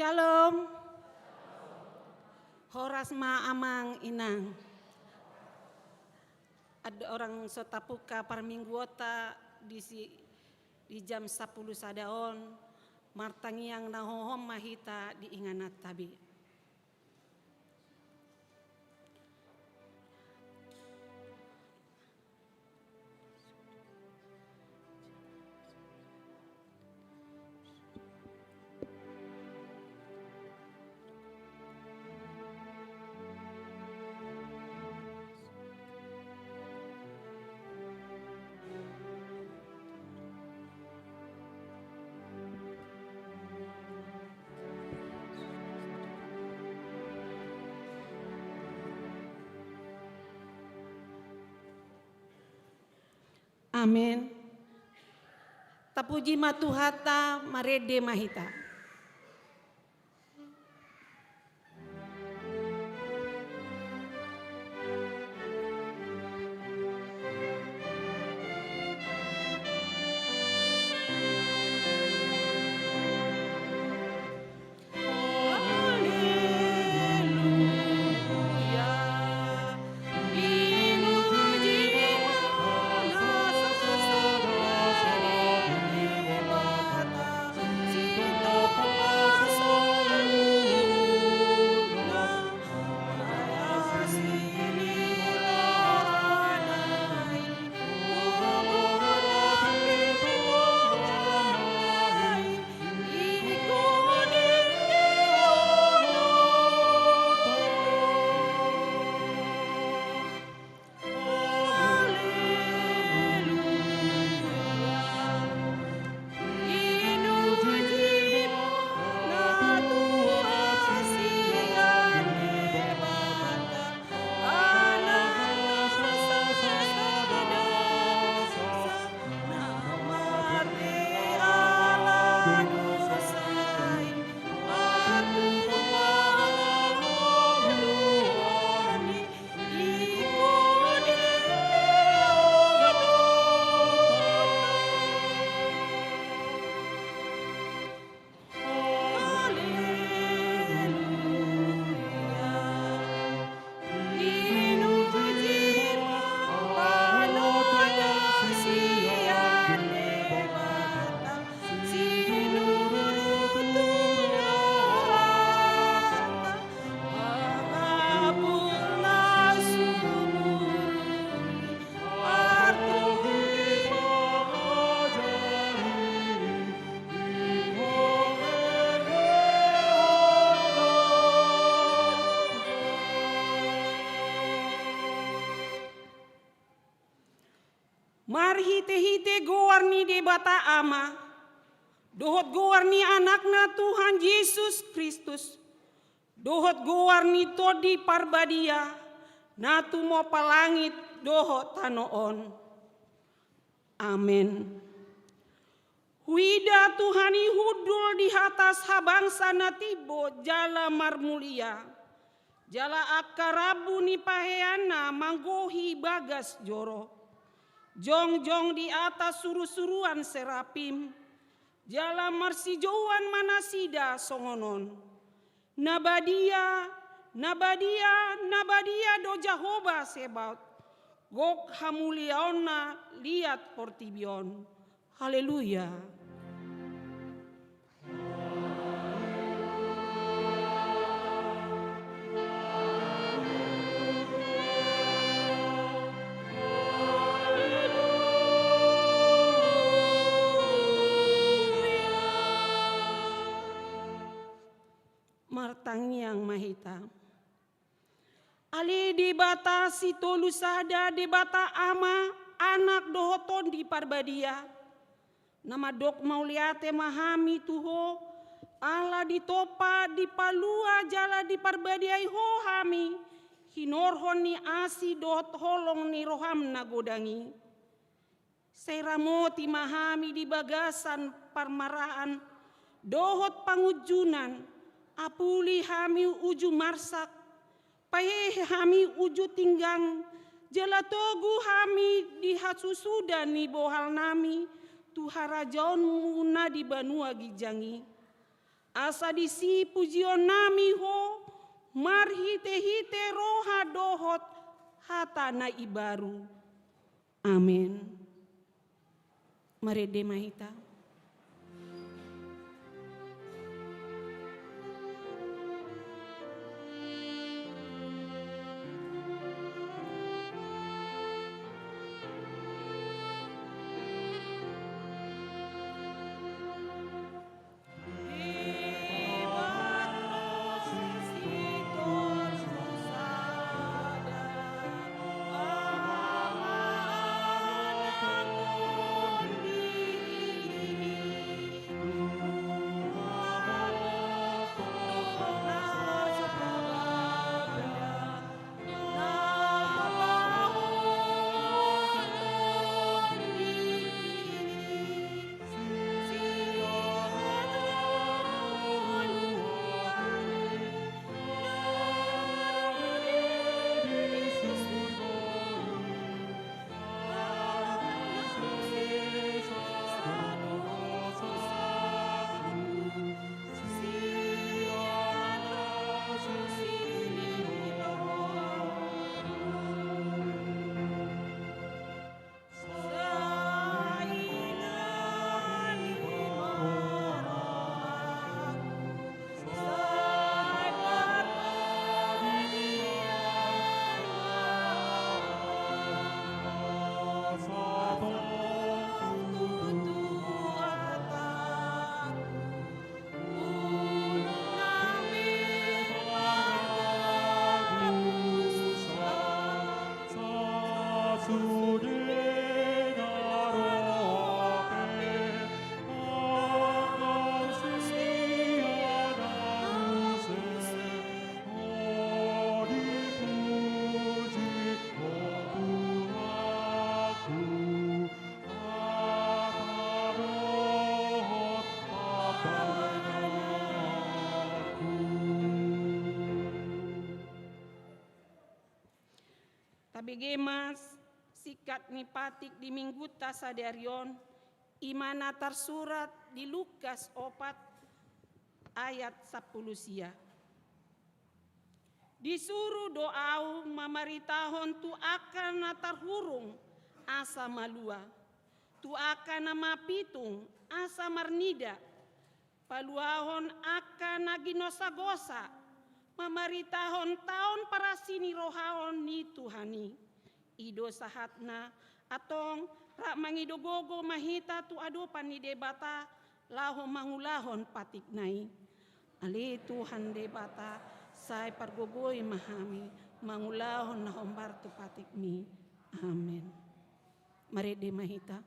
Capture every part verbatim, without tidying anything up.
Shalom. Horas ma amang inang. Andorang so tapungka parmingguonta di si, di jam sampulu sada on, martangiang na hohom ma hita di ingananta be. Amen. Tapuji ma Tuhanta, marende ma hita. Marhitehite goar ni Debata Ama, dohot goar ni Anakna Tuhan Jesus Kristus, dohot goar ni Tondi Parbadia, na tumompa langit dohot tano on. Amen. Huida Tuhan i hundul di atas habangsa na timbo jala marmulia, jala angka rambu ni paheanna manggohi bagas joro. Jongjong di atas surusuruan serapim, jala marsijouan ma nasida songon on: Na badia, na badia, na badia do Jahowa Sebaot, gok hamuliaonna liat portibi on. Haleluya. Martangiang ma hita. Ale Debata Sitolu Sada, Debata Ama, Anak dohot Tondi Parbadia, na mandok mauliate ma hami tu Ho, ala ditompa, dipalua jala diparbadiai Ho hami, hinorhon ni asi dohot holong ni roham na godang i. Sai ramoti ma hami di bagasan parmaraan dohot pangunjunan, apuli hami uju marsak, pahehe hami uju tinggang, jala togu hami di hasusuda ni bohalnami tu harajaonmu na di banua ginjang i. Asa disi pujionnami Ho marhitehite roha dohot hata na imbaru. Amen. Marende ma hita. Tabege ma singkat ni patik di Minggunta sadari on, i ma na tarsurat di Lukas opat ayat sampulu sia. Disuru do Ahu mamaritahon tu angka na tarhurung asa malua, tu angka na mapitung asa marnida, paluahon angka na ginosagosa, mamaritahon taon parasi ni rohaon ni Tuhan i. I do sahatna, antong rap mangido gogo ma hita tu adopan ni Debata, laho mangulahon patikna i. Ale Tuhan Debata, sai pargogoi ma hami mangulahon na hombar tu patikmi. Amen. Marende ma hita.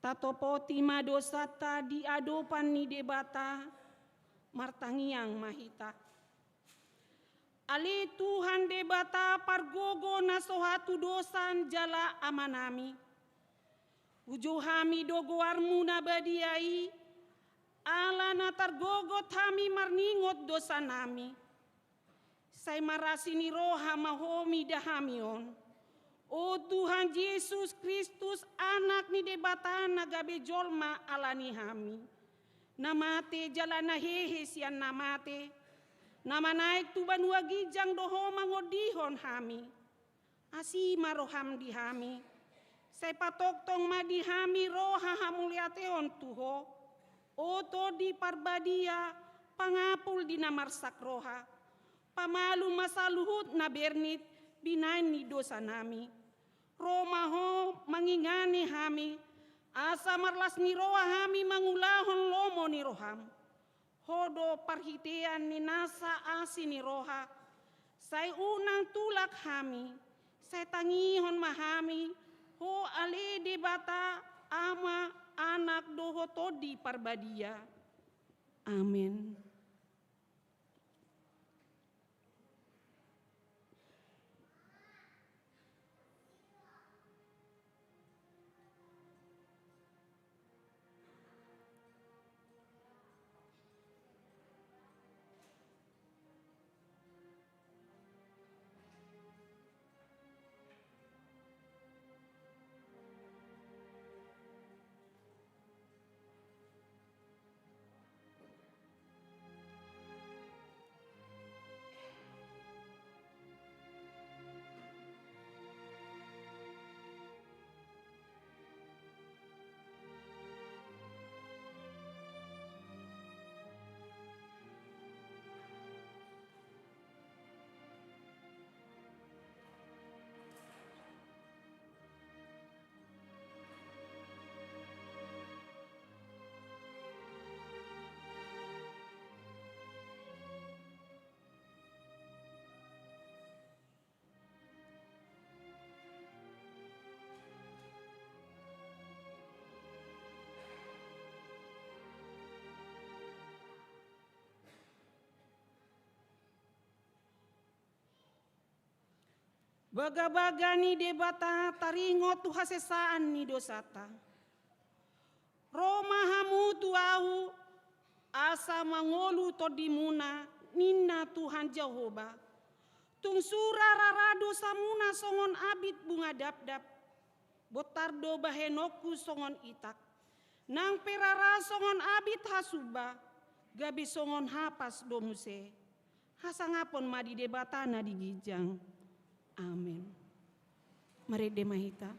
Tatopoti ma dosanta di adopan ni Debata, martangiang ma hita. Ale Tuhan Debata pargogo na so hatudosan jala Amanami. Uju hami do goarmu na badia i, ala na targogot hami marningot dosanami. Sai marasi ni roha ma Ho mida hami on. O Tuhan Jesus Kristus, Anak ni Debata na gabe jolma ala ni hami. Na mate jala na hehe sian na mate. Na manaek tu banua ginjang do Ho mangondihon hami. Asi ma roham di hami. Sai patongtong ma di hami roha hamauliateon tu Ho. O Tondi Parbadia, pangapul di na marsak roha. Pamalum ma saluhut na bernit binahen ni dosanami. Ro ma Ho mangingani hami, asa marlas ni roha hami mangulahon lomo ni roham. Ho do parhitean ni nasa asi ni roha, sai unang tulak hami, sai tangihon ma hami, Ho ale Debata, Ama, Anak dohot Tondi Parbadia. Amen. Bagabaga ni Debata taringot tu hasesaan ni dosanta. Ro ma hamu tu Ahu, asa mangolu tondimuna, ninna Tuhan Jahowa. Tung sura rara dosamuna songon abit bunga dapdap. Bontar do bahenonku songon itak. Nang pe rara songon abit hasumba, gabe songon hapas do muse. Hasangapon ma di Debata na di ginjang. Amen. Marende ma hita.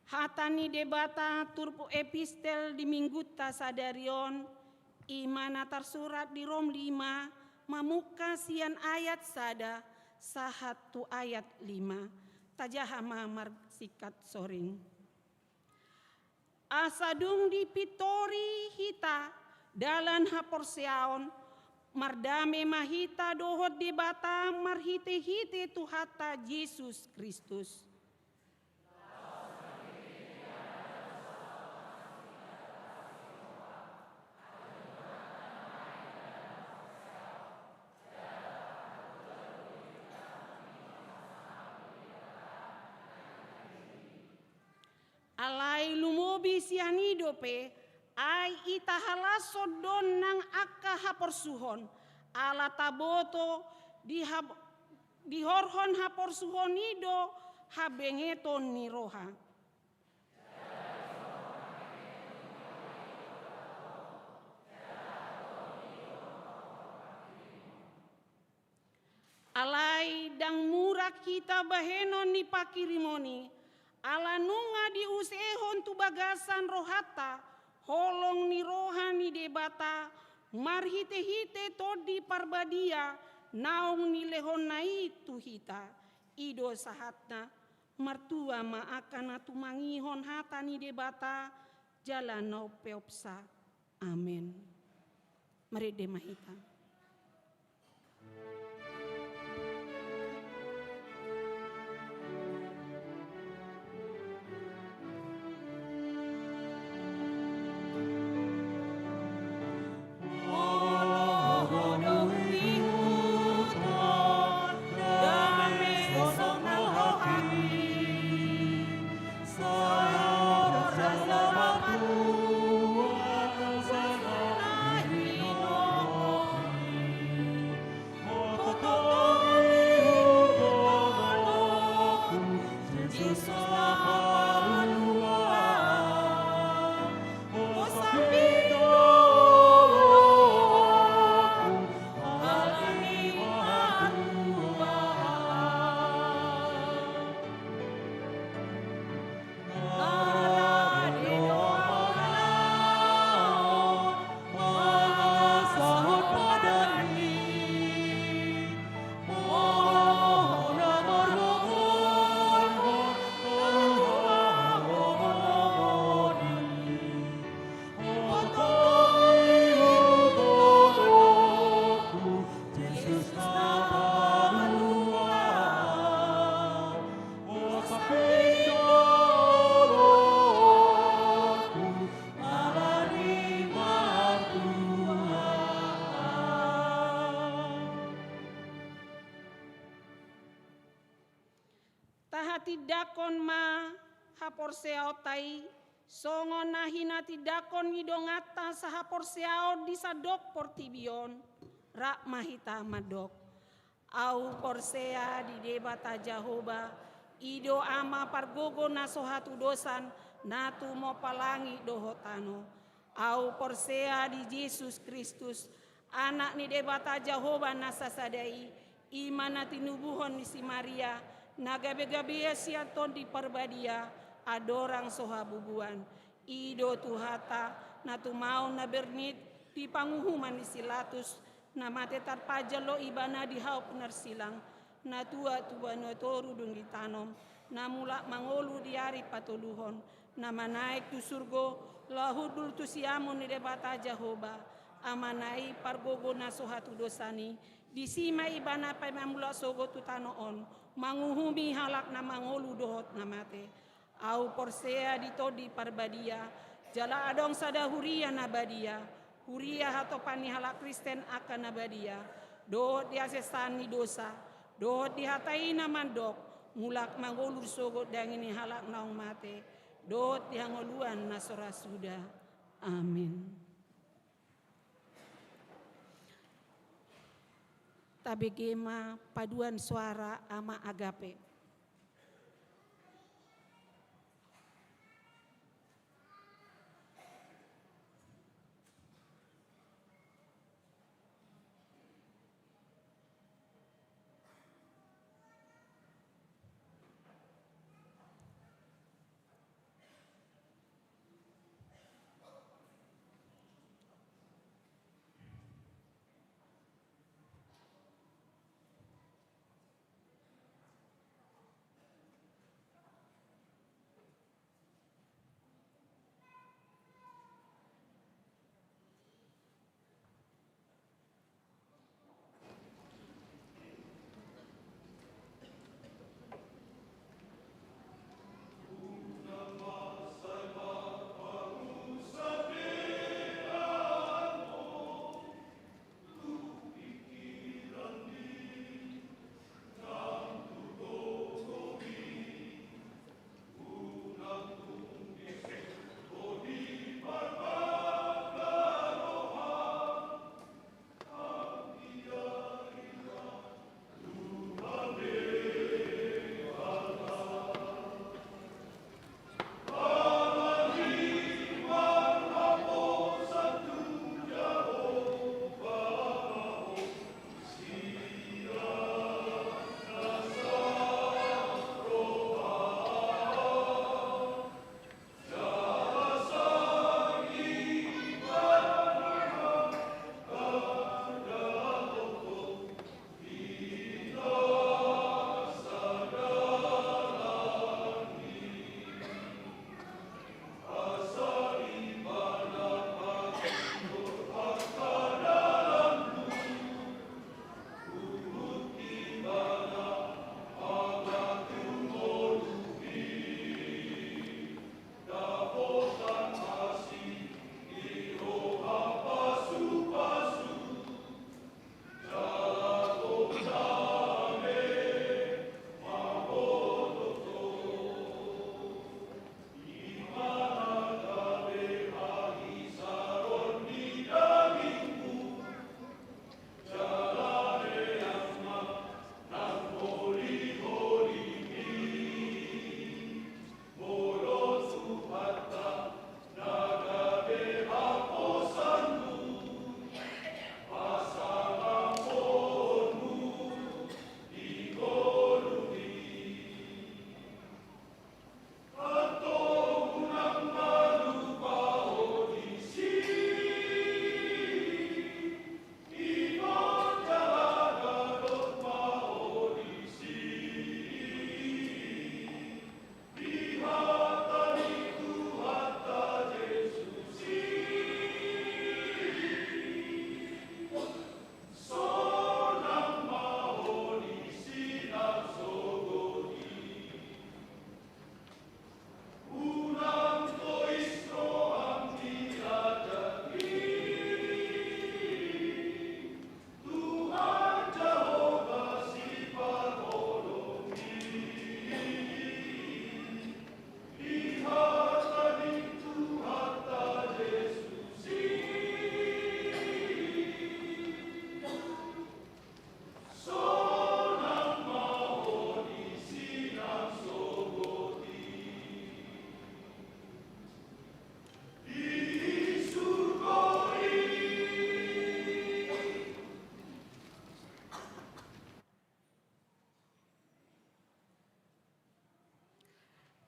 Hata ni Debata turpuk epistel di Minggunta sadari on, i ma na tarsurat di Rom lima, mamungka sian ayat sada sahat tu ayat lima. Tajaha ma marsingkat soring. Asa dung dipintori hita dalan haporseaon, mardame ma hita dohot Debata marhite-hite Tuhanta Jesus Kristus. Alai lumobi sian i dope, ai itahalashon do nang angka haporsuhon, ala taboto di hab-, dihorhon haporsuhon i do habengeton ni roha. Alai ndang murak hita bahenon ni panghirimon i, ala nunga diusehon tu bagasan rohanta holong ni roha ni Debata marhite-hite Tondi Parbadia naung nilehonna i tu hita. I do sahatna. Martua ma angka na tumangihon hata ni Debata jala na umpeopsa. Amen. Marende ma hita. Tahatindangkon ma haporseaonta i, songon na hinatindangkon ni donganta sahaporseaon di sandok portibi on. Rap ma hita mandok. Ahu porsea di Debata Jahowa, i do Ama pargogo na so hatudosan, na tumompa langit dohot tano. Ahu porsea di Jesus Kristus, Anak ni Debata Jahowa na sasada i, i ma na tinubuhon ni si Maria, na gabe-gabean sian Tondi Parbadia, andorang so habubuan. I do Tuhanta, na tumaon na bernit, di panguhuman ni si Latus, na mate tarpanjalo Ibana di hau pinarsilang, na tua tu banua toru dung ditanom, na mulak mangolu di ari patoluhon, na manaek tu surgo, laho hundul tu siamun ni Debata Jahowa, Amana i pargogo na so hatudosan i, disi ma Ibana paima mulak sogot tu tano on, manguhumi halak na mangolu dohot na mate. Ahu porsea di Tondi Parbadia, jala adong sada huria na badia, huria hatopan ni halak Kristen angka na badia, dohot di hasesaan ni dosa, dohot di hata i na mandok, mulak mangolu sogot daging ni halak naung mate, dohot di hangoluan na so ra suda. Amin. Tabege ma paduan soara Ama Agape.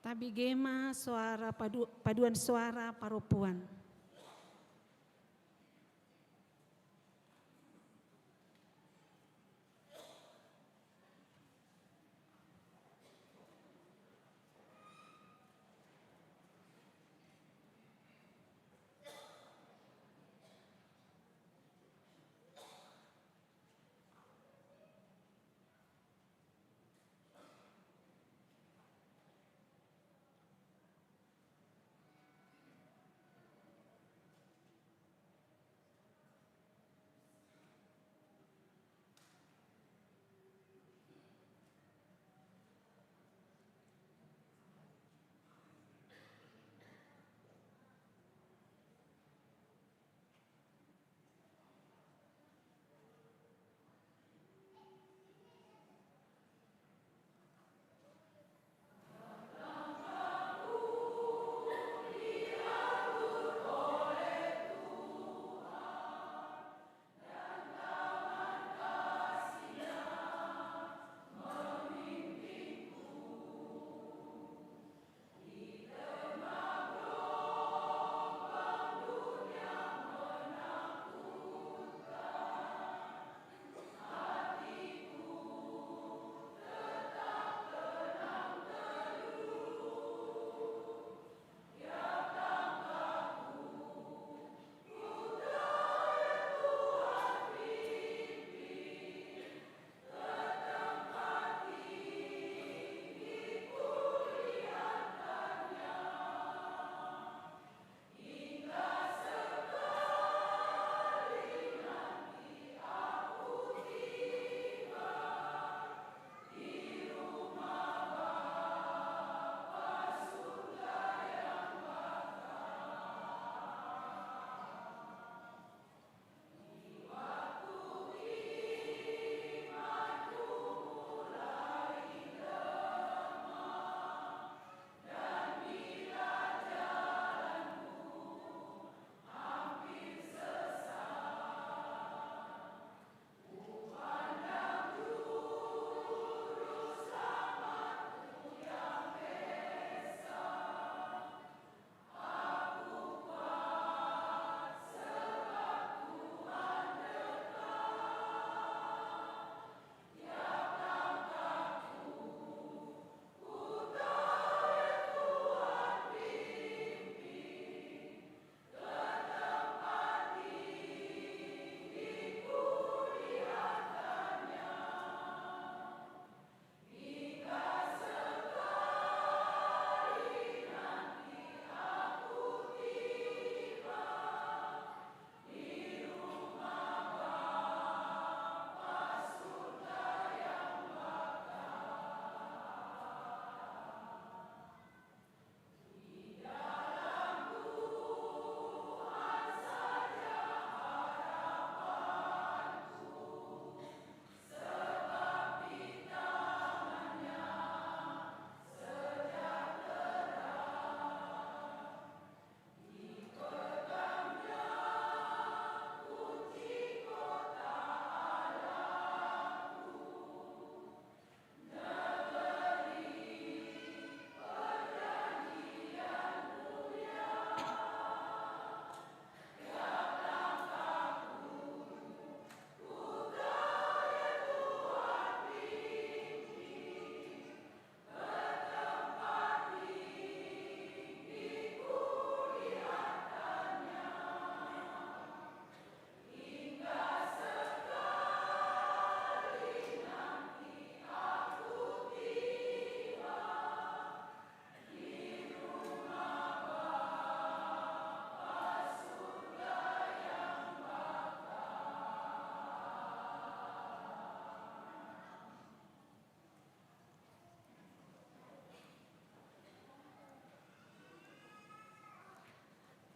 Abege ma soara padu-, paduan soara parompuan.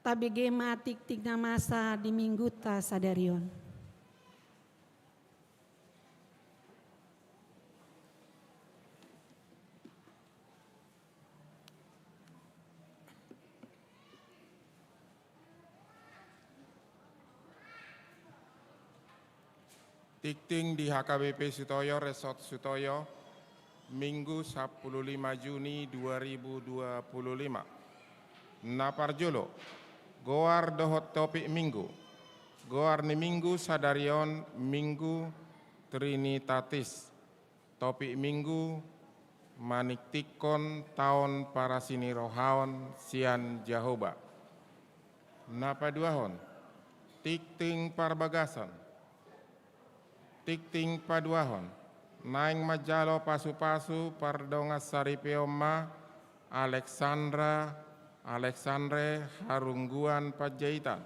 Tabege ma tingting na masa di Minggunta sadari on. Tingting di H K B P Sutoyo, Resort Sutoyo, Minggu sampulu lima Juni dua ribu dua puluh lima. Na parjolo, goar dohot topik Minggu. Goar ni Minggu sadari on Minggu Trinitatis. Topik Minggu, maningtingkon taon parasinirohaon sian Jahowa. Na paduahon, tingting parbagason. Tingting paduahon, naeng manjalo pasupasu pardongan saripeon ma Alexandra, Alexandre Harungguan Panjaitan,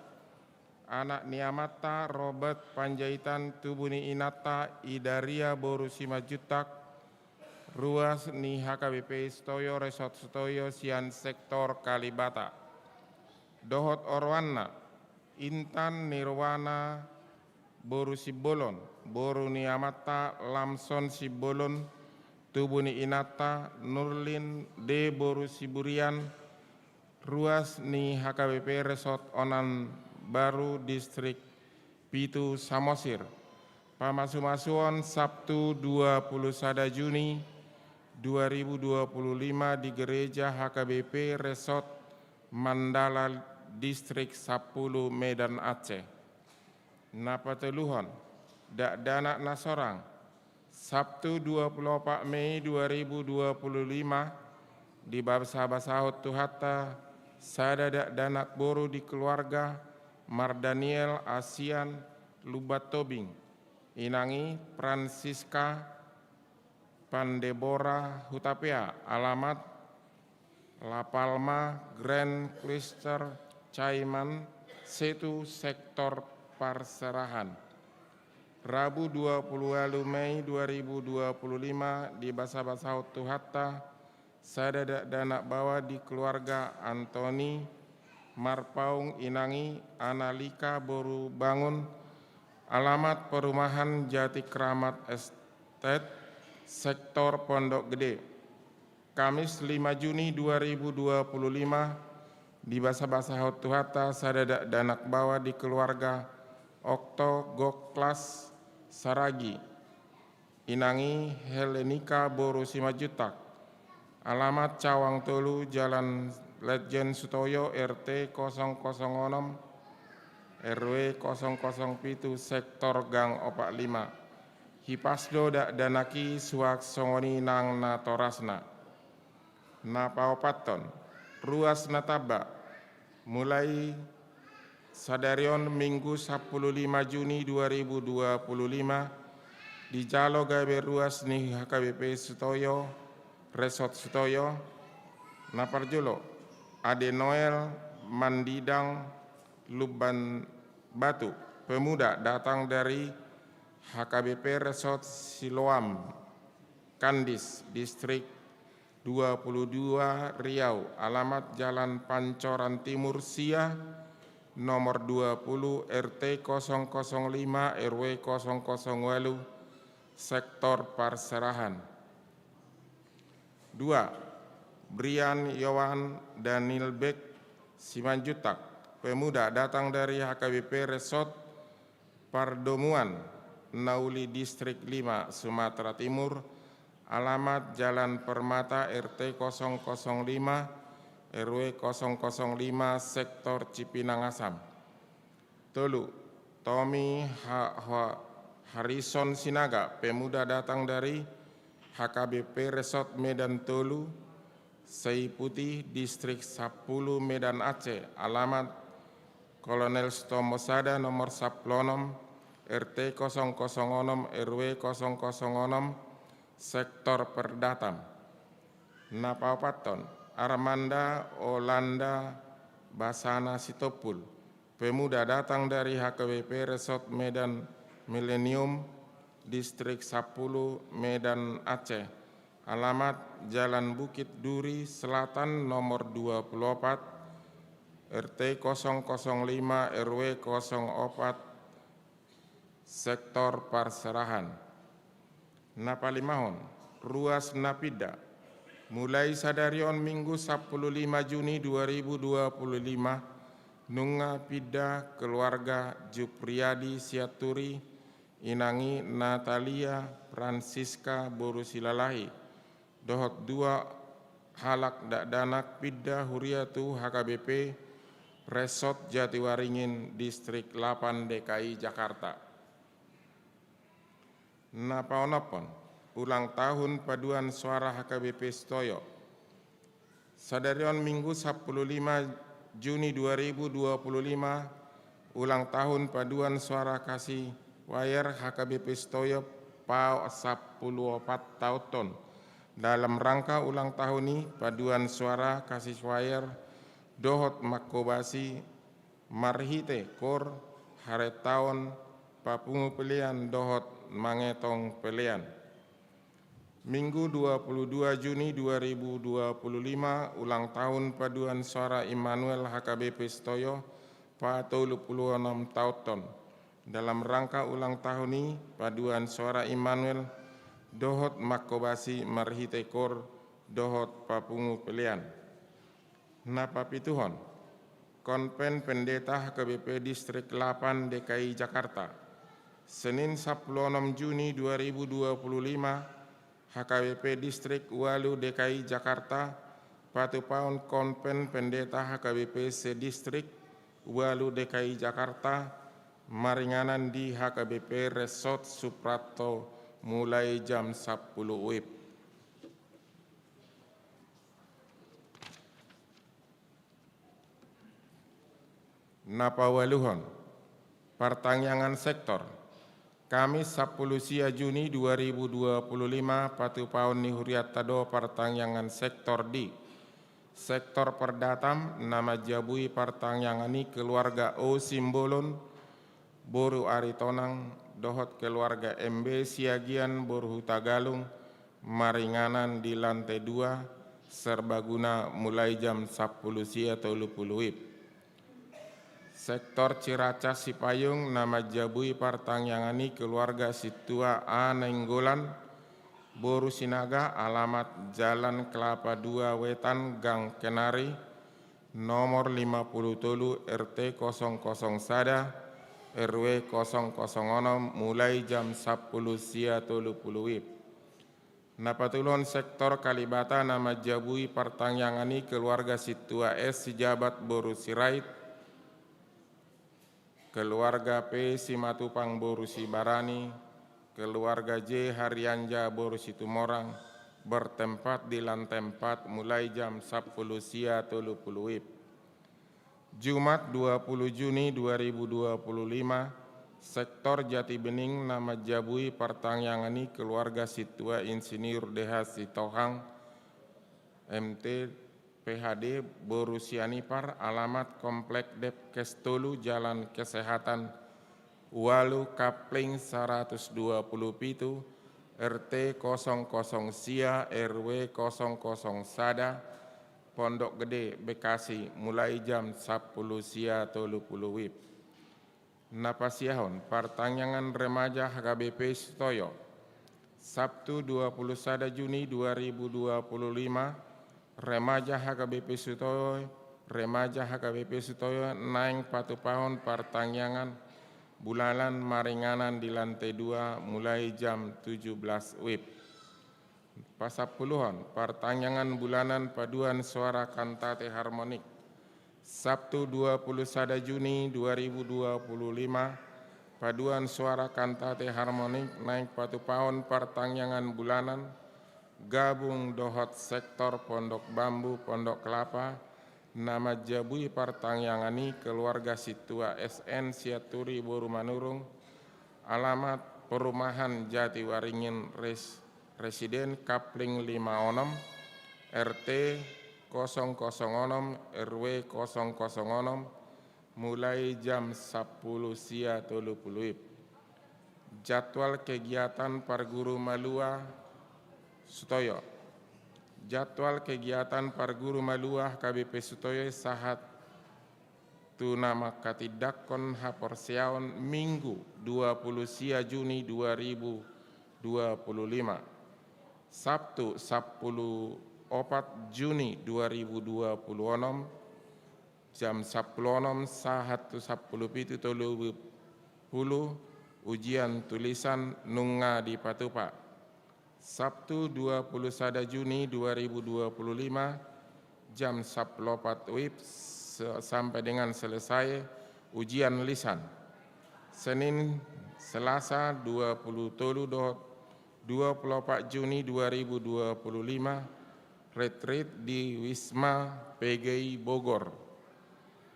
anak ni amanta Robert Panjaitan, tubu ni inanta Idaria boru Simanjuntak, ruas ni H K B P Sutoyo, Resort Sutoyo sian sektor Kalibata. Dohot oroanna, Intan Nirwana boru Simbolon, boru ni amanta Lamson Simbolon, tubu ni inanta Nurlin D boru Siburian, ruas ni H K B P Resort Onan Baru, Distrik Pitu, Samosir. Pamasumasuon Sabtu dua puluh sada Juni dua ribu dua puluh lima di Gereja H K B P Resort Mandala, Distrik Sampulu, Medan, Aceh. Na patoluhon, dakdanak na sorang. Sabtu dua puluh opat Mei dua ribu dua puluh lima, dibasabasahon Tuhanta sada dakdanak boru di keluarga Mardaniel Asian, Lumban Tobing. Inang i Francisca Pandebora Hutapea, alamat La Palma, Grand Cluster, Caiman, Setu, sektor Parserahan. Rabu dua puluh ualu Mei dua ribu dua puluh lima, dibasabasahon Tuhanta sada dakdanak baoa di keluarga Antoni Marpaung, inang i Analika boru Bangun, alamat perumahan Jati Kramat Estate, sektor Pondok Gede. Kamis lima Juni dua ribu dua puluh lima, dibasabasahon Tuhanta sada dakdanak baoa di keluarga Okto Goklas Saragi, inang i Helenika boru Simanjuntak, alamat Cawang Tolu, Jalan Letjen Sutoyo, R T kosong kosong onom, R W kosong kosong pitu, sektor Gang Opat Lima. Hipas do dakdanak i suang songon i nang natorasna. Na paopathon, ruas na tamba. Mulai sadari on Minggu sampulu lima Juni dua ribu dua puluh lima, dijalo gabe ruas ni H K B P Sutoyo, Resort Sutoyo. Na parjolo, Ade Noel Mandidang, Lumban Batu, pemuda datang dari H K B P Resort Siloam, Kandis, Distrik dua puluh dua, Riau, alamat Jalan Pancoran Timur Sia, nomor dua puluh, R T kosong kosong lima, R W kosong kosong ualu, sektor Parserahan. Dua, Brian Yohan Daniel Beck Simanjuntak, pemuda datang dari H K B P Resort Pardomuan, Nauli, Distrik lima, Sumatera Timur, alamat Jalan Permata, R T kosong kosong lima, R W kosong kosong lima, sektor Cipinang Asam. Tolu, Tommy Ha-, Ha-, Harrison Sinaga, pemuda datang dari H K B P Resort Medan Tolu, Sei Putih, Distrik Sampulu, Medan, Aceh, alamat Kolonel Sutomo sada, nomor sampulu onom, R T kosong kosong onom, R W kosong kosong onom, sektor Perdatam. Na paopathon, Armanda Olanda Basana Sitompul, pemuda datang dari H K B P Resort Medan Millennium, Distrik Sampulu, Medan, Aceh, alamat Jalan Bukit Duri Selatan nomor dua puluh opat, R T kosong kosong lima, R W kosong opat, sektor Parserahan. Na palimahon, ruas na pinda. Mulai sadari on Minggu sampulu lima Juni dua ribu dua puluh lima, nunga pinda keluarga Jupriadi Sianturi, inang i Natalia Francisca boru Silalahi, dohot dua halak dakdanak pinda huria tu H K B P Resort Jatiwaringin, Distrik lapan D K I Jakarta. Na paonomhon, ulang tahun paduan suara H K B P Sitoyo. Sadari on Minggu sampulu lima Juni dua ribu dua puluh lima, ulang tahun paduan suara Kasiwayer H K B P Sitoyo pasampulu opat taonhon. Dalam rangka ulang tahun i, paduan suara Kasiwayer dohot manghobasi marhite kor, haretaon, papungu pelean dohot mangetong pelean. Minggu dua puluh dua Juni dua ribu dua puluh lima, ulang tahun paduan suara Immanuel H K B P Sitoyo patolu pulu onom taonhon. Dalam rangka ulang tahun i, paduan suara Immanuel dohot manghobasi marhite kor dohot papungu pelean. Na papituhon, Konven Pendeta H K B P Distrik lapan D K I Jakarta. Senin sampulu onom Juni dua ribu dua puluh lima, H K B P Distrik ualu D K I Jakarta patupaon Konven Pendeta H K B P se-Distrik ualu D K I Jakarta maringanan di H K B P Resort Suprapto mulai jam sampulu WIB. Na paualuhon, partangiangan sektor. Kamis sampulu sia Juni dua ribu dua puluh lima, patupaon ni hurianta do partangiangan sektor di sektor Perdatam na manjabui partangiangan i keluarga O Simbolon boru Aritonang dohot keluarga M B Siagian boru Hutagalung maringanan di lantai dua serbaguna mulai jam sampulu sia tolu pulu WIB. Sektor Ciracas Sipayung na manjabui partangiangan i keluarga Sintua A Nainggolan boru Sinaga, alamat Jalan Kelapa dua Wetan, Gang Kenari, nomor lima pulu tolu, R T kosong kosong sada, R W kosong kosong onom, mulai jam sampulu sia tolu pulu WIB. Na patoluhon, sektor Kalibata na manjabui partangiangan i keluarga Sintua S Sijabat boru Sirait, keluarga P Simatupang boru Sibarani, keluarga J Harianja boru Situmorang, bertempat di lantai empat mulai jam sampulu sia tolu pulu WIB. Jumat dua pulu Juni dua ribu dua puluh lima, sektor Jatibening na manjabui partangiangan i keluarga Sintua Insinyur D H Sitohang, M T, P H D, boru Sianipar, alamat Komplek Depkes tolu, Jalan Kesehatan ualu, Kapling saratus dua pulu pitu, R T kosong kosong sia, R W kosong kosong sada, Pondok Gede, Bekasi, mulai jam sampulu sia tolu pulu WIB. Na pasiahon, partangiangan remaja H K B P Sitoyo. Sabtu dua pulu sada Juni dua ribu dua puluh lima, remaja H K B P Sitoyo, remaja H K B P Sitoyo naeng patupahon partangiangan bulanan maringanan di lantai dua mulai jam tujuh belas WIB. Pasampuluhon, partangiangan bulanan paduan suara kantate harmonik. Sabtu dua pulu sada Juni dua ribu dua puluh lima, paduan suara kantate harmonik naeng patupahon partangiangan bulanan gabung dohot sektor Pondok Bambu, Pondok Kelapa, na manjabui partangiangan i keluarga Sintua S N Sianturi boru Manurung, alamat Perumahan Jatiwaringin Res-, Residen, Kapling lima onom, R T kosong kosong onom, R W kosong kosong onom, mulai jam sampulu sia tolu pulu WIB. Jadwal kegiatan parguru malua Sitoyo. Jadwal kegiatan parguru malua H K B P Sitoyo sahat tu na manghatindanghon haporseaon, Minggu dua pulu sia Juni dua ribu dua puluh lima, Sabtu sampulu opat Juni dua ribu dua puluh onom, jam sampulu onom sahat tu sampulu pitu tolu pulu, ujian tulisan nunga dipatupa. Sabtu dua puluh sada Juni dua ribu dua puluh lima, jam sampulu opat WIB se-, sampai dengan selesai ujian lisan. Senin, Selasa dua puluh tolu dohot dua puluh opat Juni dua ribu dua puluh lima, retreat di Wisma PGI Bogor.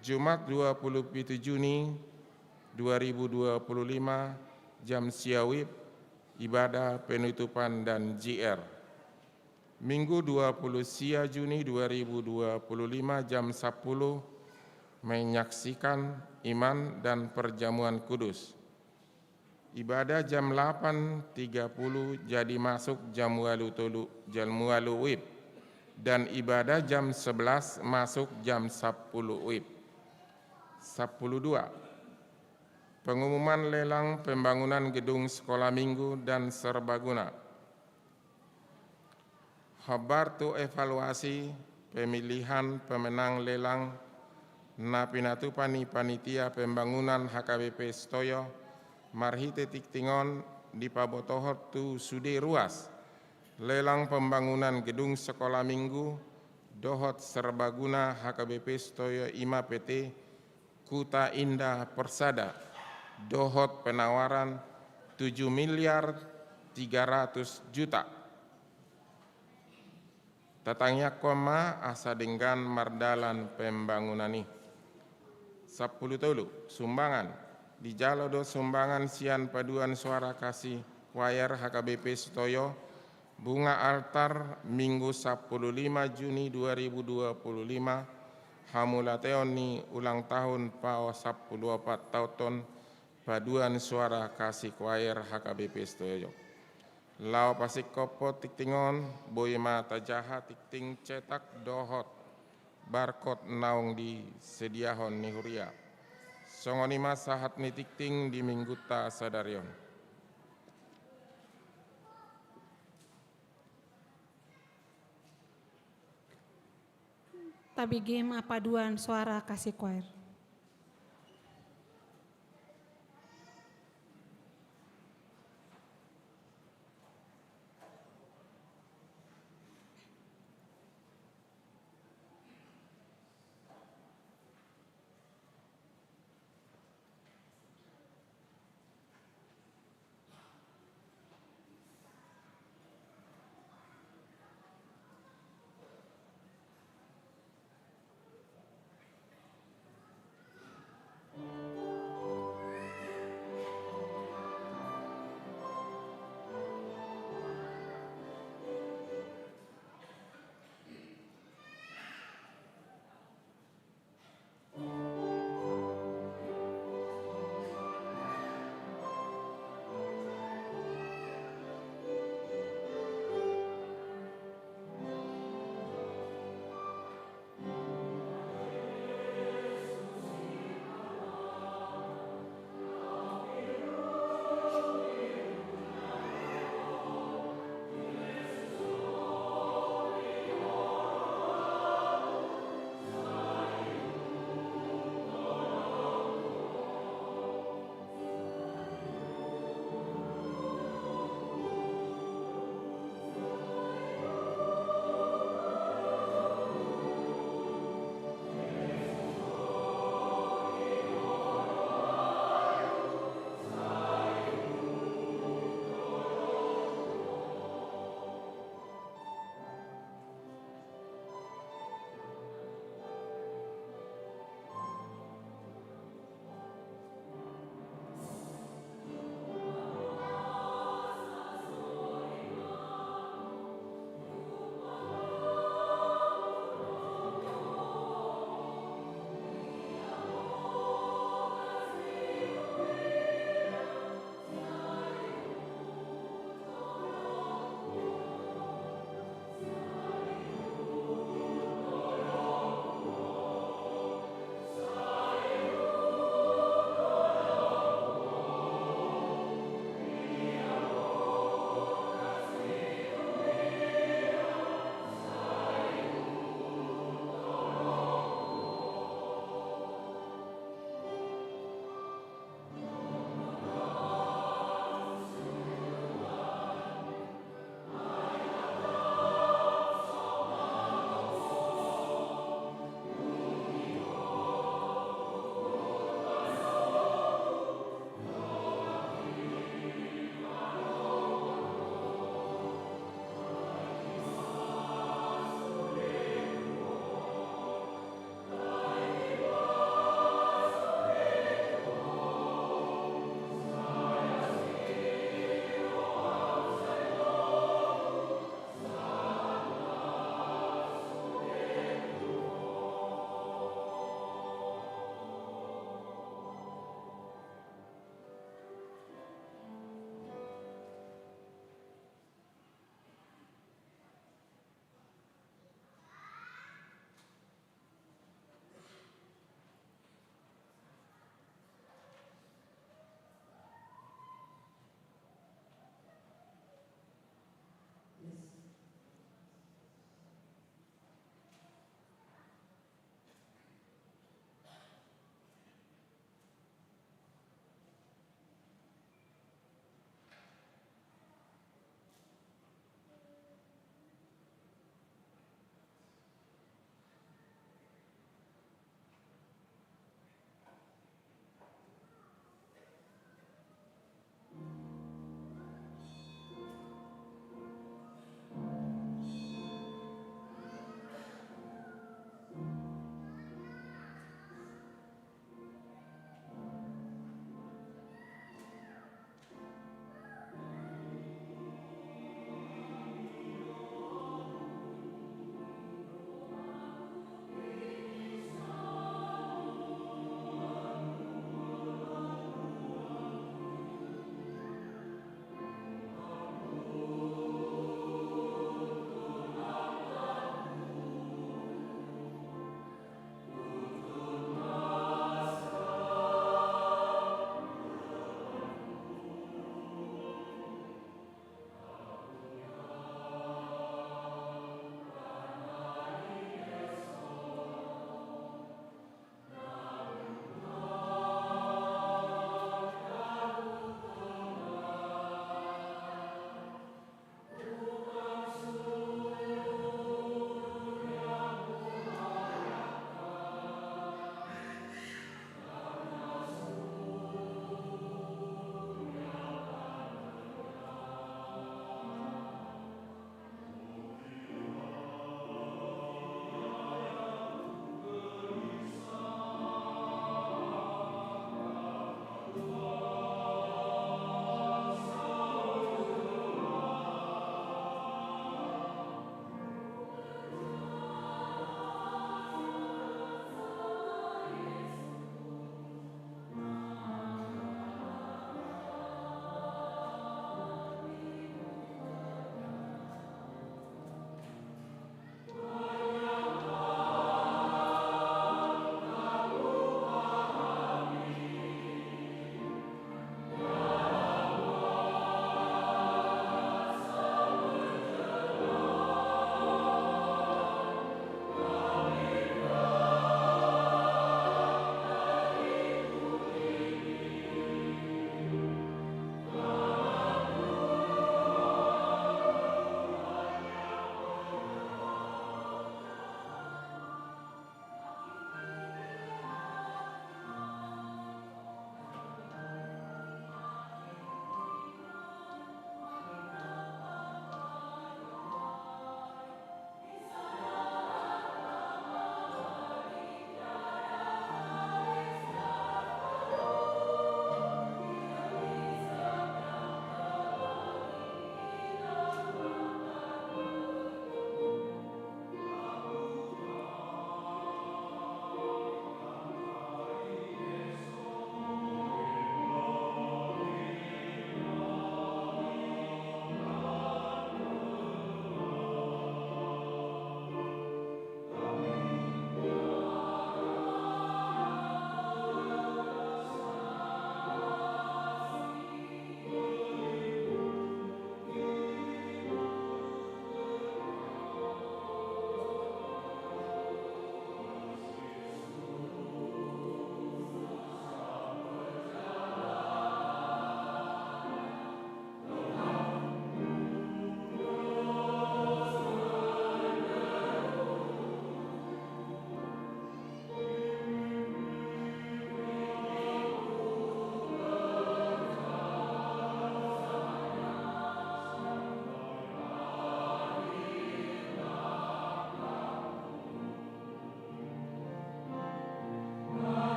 Jumat dua puluh pitu Juni dua ribu dua puluh lima, jam sia WIB, ibadah penutupan dan JR. Minggu dua puluh sia Juni dua ribu dua puluh lima, jam sampulu, menyaksikan iman dan perjamuan kudus. Ibadah jam lapan tiga puluh jadi masuk jam ualu tolu, jam ualu WIB. Dan ibadah jam sebelas masuk jam sampulu WIB. Sampulu dua. Pengumuman lelang pembangunan gedung sekolah minggu dan serbaguna. Hombar tu evaluasi pemilihan pemenang lelang na pinatupa ni panitia pembangunan HKBP Sitoyo, marhite tingting on dipabotohon tu sude ruas lelang pembangunan gedung sekolah minggu dohot serbaguna HKBP Sitoyo, i ma PT Kuta Indah Persada, dohot penawaran tujuh miliar tiga ratus juta. Tatangiangkon ma asa denggan mardalan pembangunan i. Sampulu tolu, sumbangan. Dijalo do sumbangan sian paduan suara Kasih Choir HKBP Sitoyo, bunga altar, Minggu sampulu lima Juni dua ribu dua puluh lima, hamauliateon ni ulang tahun pasampulu opat taon paduan suara Kasih Choir HKBP Sitoyo. Laho pasingkophon tingting on, boi ma tajaha tingting cetak dohot barcode naung disediahon ni huria. Songon i ma sahat ni tingting di minggunta sadari on. Tabege ma paduan suara Kasih Choir.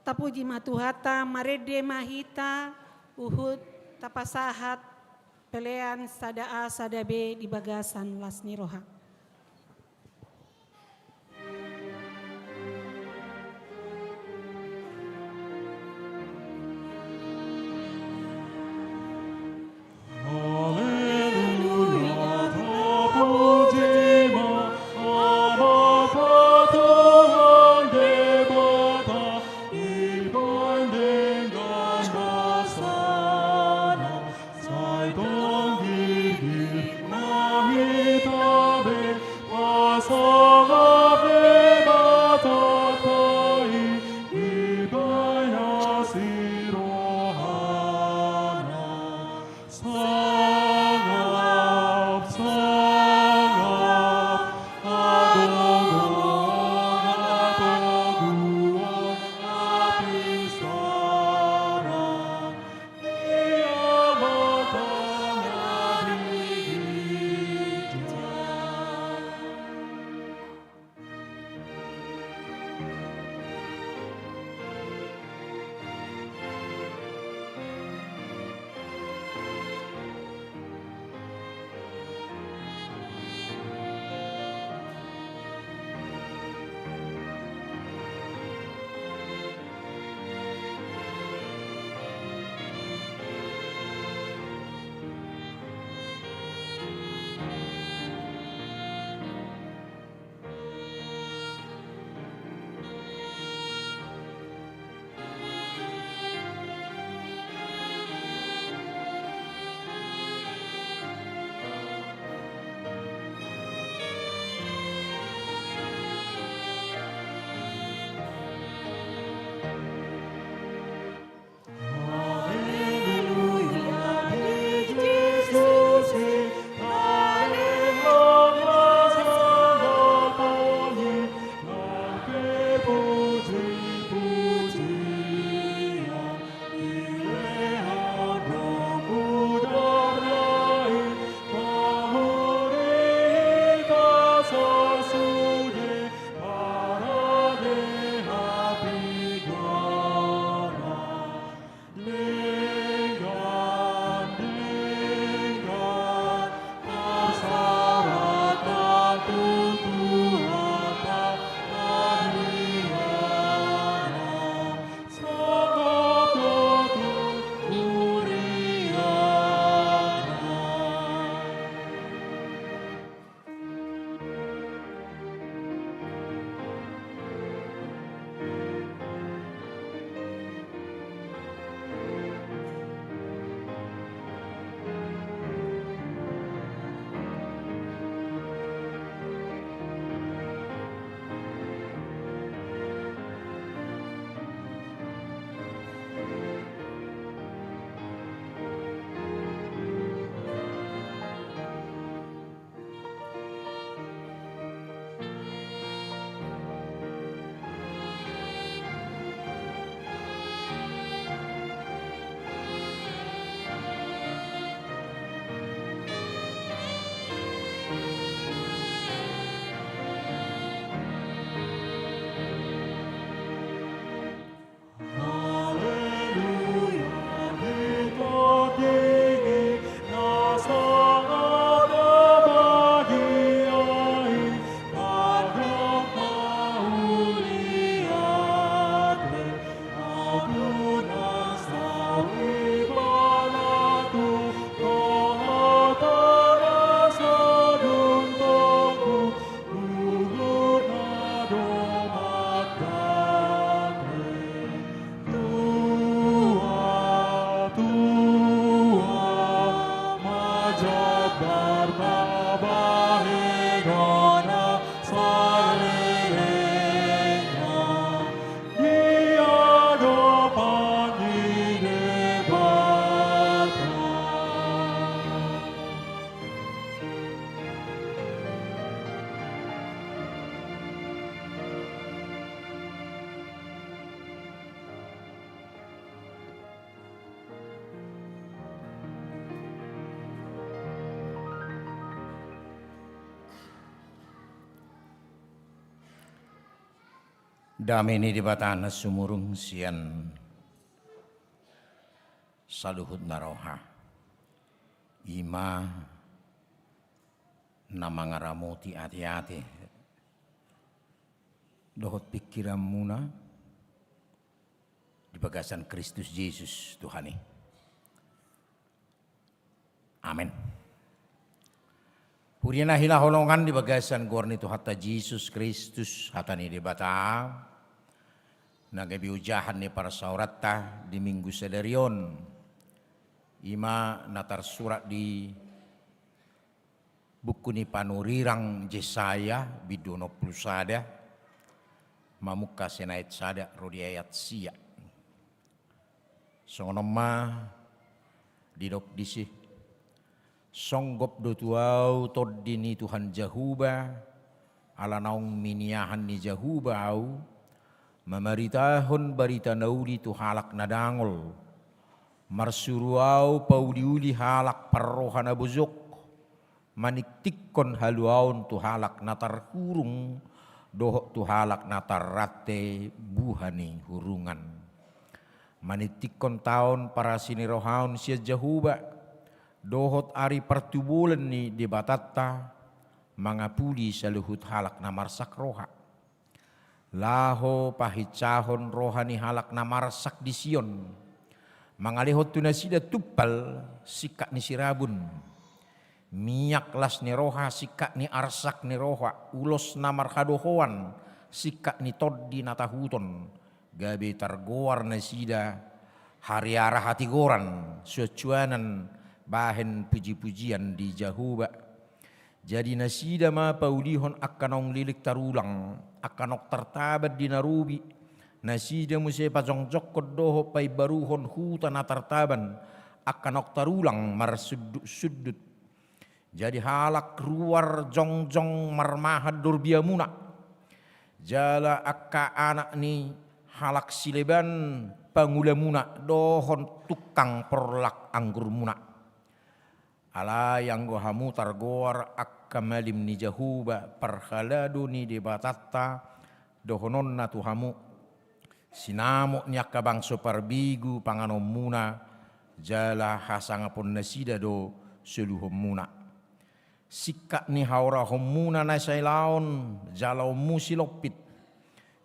Tapuji ma Tuhanta, marende ma hita, huhut tapasahat pelean sada A sada B di bagasan las ni roha. Haleluya, tapuji ma Amanta Tuhan Debata, dibahen denggan basana, sai tonggirgir ma hita be. Dame ni Debata na sumurung sian saluhut na roha, i ma na mangaramoti ateate dohot pingkiranmuna di bagasan Kristus Jesus Tuhan i. Amen. Huria na hinaholongan di bagasan goar ni Tuhanta Jesus Kristus, hata ni Debata na gabe ojahan ni parsaoranta di Minggu sadari on, i ma na tarsurat di buku ni panurirang Jesaya, bindu onom pulu sada, mamungka sian ayat sada ro di ayat sia. Songon on ma didok disi: Songgop do tu ahu tondi ni Tuhan Jahowa, ala naung miniahan ni Jahowa ahu, mamaritahon barita na uli tu halak na dangol. Marsuru ahu pauliuli halak parroha na bojok, maningtingkon haluaon tu halak na tarhurung dohot tu halak na tarrante buha ni hurungan. Maningtingkon taon parasinirohaon sian Jahowa, dohot ari partubulan ni Debatanta, mangapuli saluhut halak na marsak roha. Laho pahinsahon roha ni halak na marsak di Sion, mangalehon tu nasida tumpal singkat ni sirabun, miak las ni roha singkat ni arsak ni roha, ulos na marhadohoan singkat ni tondi na tahuton, gabe targoar nasida hariara hatigoran, suansuanan bahen pujipujian di Jahowa. Jadi nasida ma paulihon angka naung leleng tarulang, angka naung tartaban di na robi. Nasida muse pajongjongkon dohot paimbaruhon huta na tartaban, angka naung tarulang marsundutsundut. Jadi halak ruar jongjong marmahan dorbiamuna, jala angka anak ni halak sileban pangulamuna dohot tukang porlak anggurmuna. Alai anggo hamu targoar angka malim ni Jahowa, parhalado ni Debatanta, dohononna tu hamu: Sinamot ni angka bangso parbegu panganonmuna, jala hasangapon nasida do soluhonmuna. Singkat ni haorahonmuna na sailaon jalaonmu silompit,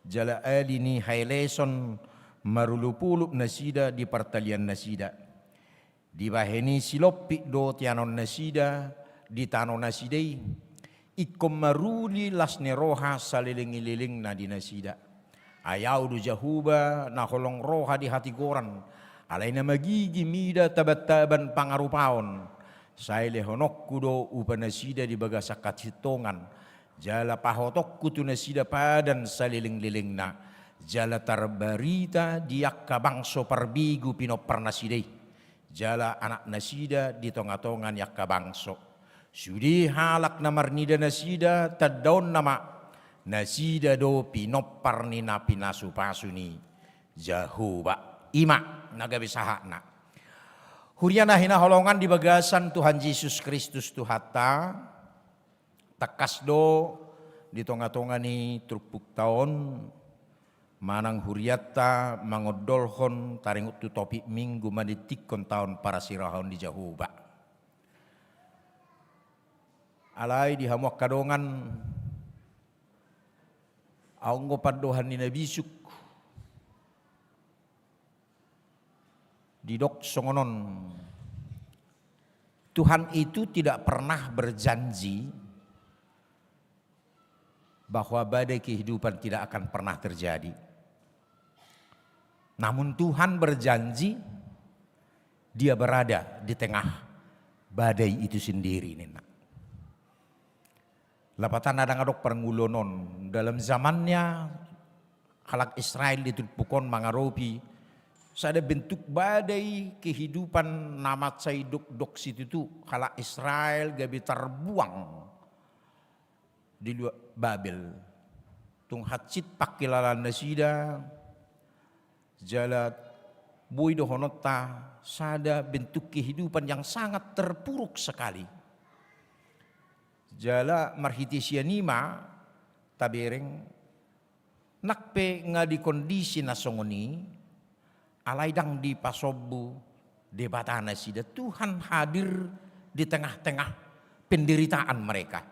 jala ali ni haeleson marolopolop nasida di partalian nasida. Dibahen i silompit do tianon nasida di tano nasida i, ingkon maruli las ni roha saleleng ni lelengna di nasida. Ai Ahu do Jahowa na holong roha di hatigoran, alai na magigi mida tabantaban pangarupaon. Sai lehononku do upa nasida di bagasan hasintongan, jala pahotonku tu nasida padan saleleng-lelengna, jala tarbarita di angka bangso parbegu pinompar nasida i, jala anak nasida di tonga-tonga ni angka bangso. Sude halak na marnida nasida tandaonna ma, nasida do pinompar ni na pinasupasu ni Jahowa. I ma na gabe sahatna. Huria na hinaholongan di bagasan Tuhan Jesus Kristus Tuhanta, tangkas do di tonga-tonga ni turpukta on manang hurianta mangondolhon taringot tu topik Minggu maningtingkon taon parasirahaon ni Jahowa. Alai di hamu angka dongan, anggo pandohan ni na bisuk, didok songon on: Tuhan itu tidak pernah berjanji bahwa badai kehidupan tidak akan pernah terjadi. Namun Tuhan berjanji, Dia berada di tengah badai itu sendiri, ninna. Lapatanna ndang adong parngoluon on. Dalam zamannya halak Israel di turpuk on mangaropi sada bentuk badai kehidupan na mansai dokdok situtu halak Israel gabe tarbuang di luat Babel. Tung hansit pangkilalaan nasida, jala boi dohononta sada bentuk kehidupan yang sangat terpuruk sekali. Jala marhite sian i ma tabereng Nang pe nga di kondisi na songon i, alai ndang dipasombu Debata nasida. Tuhan hadir di tengah-tengah penderitaan mereka.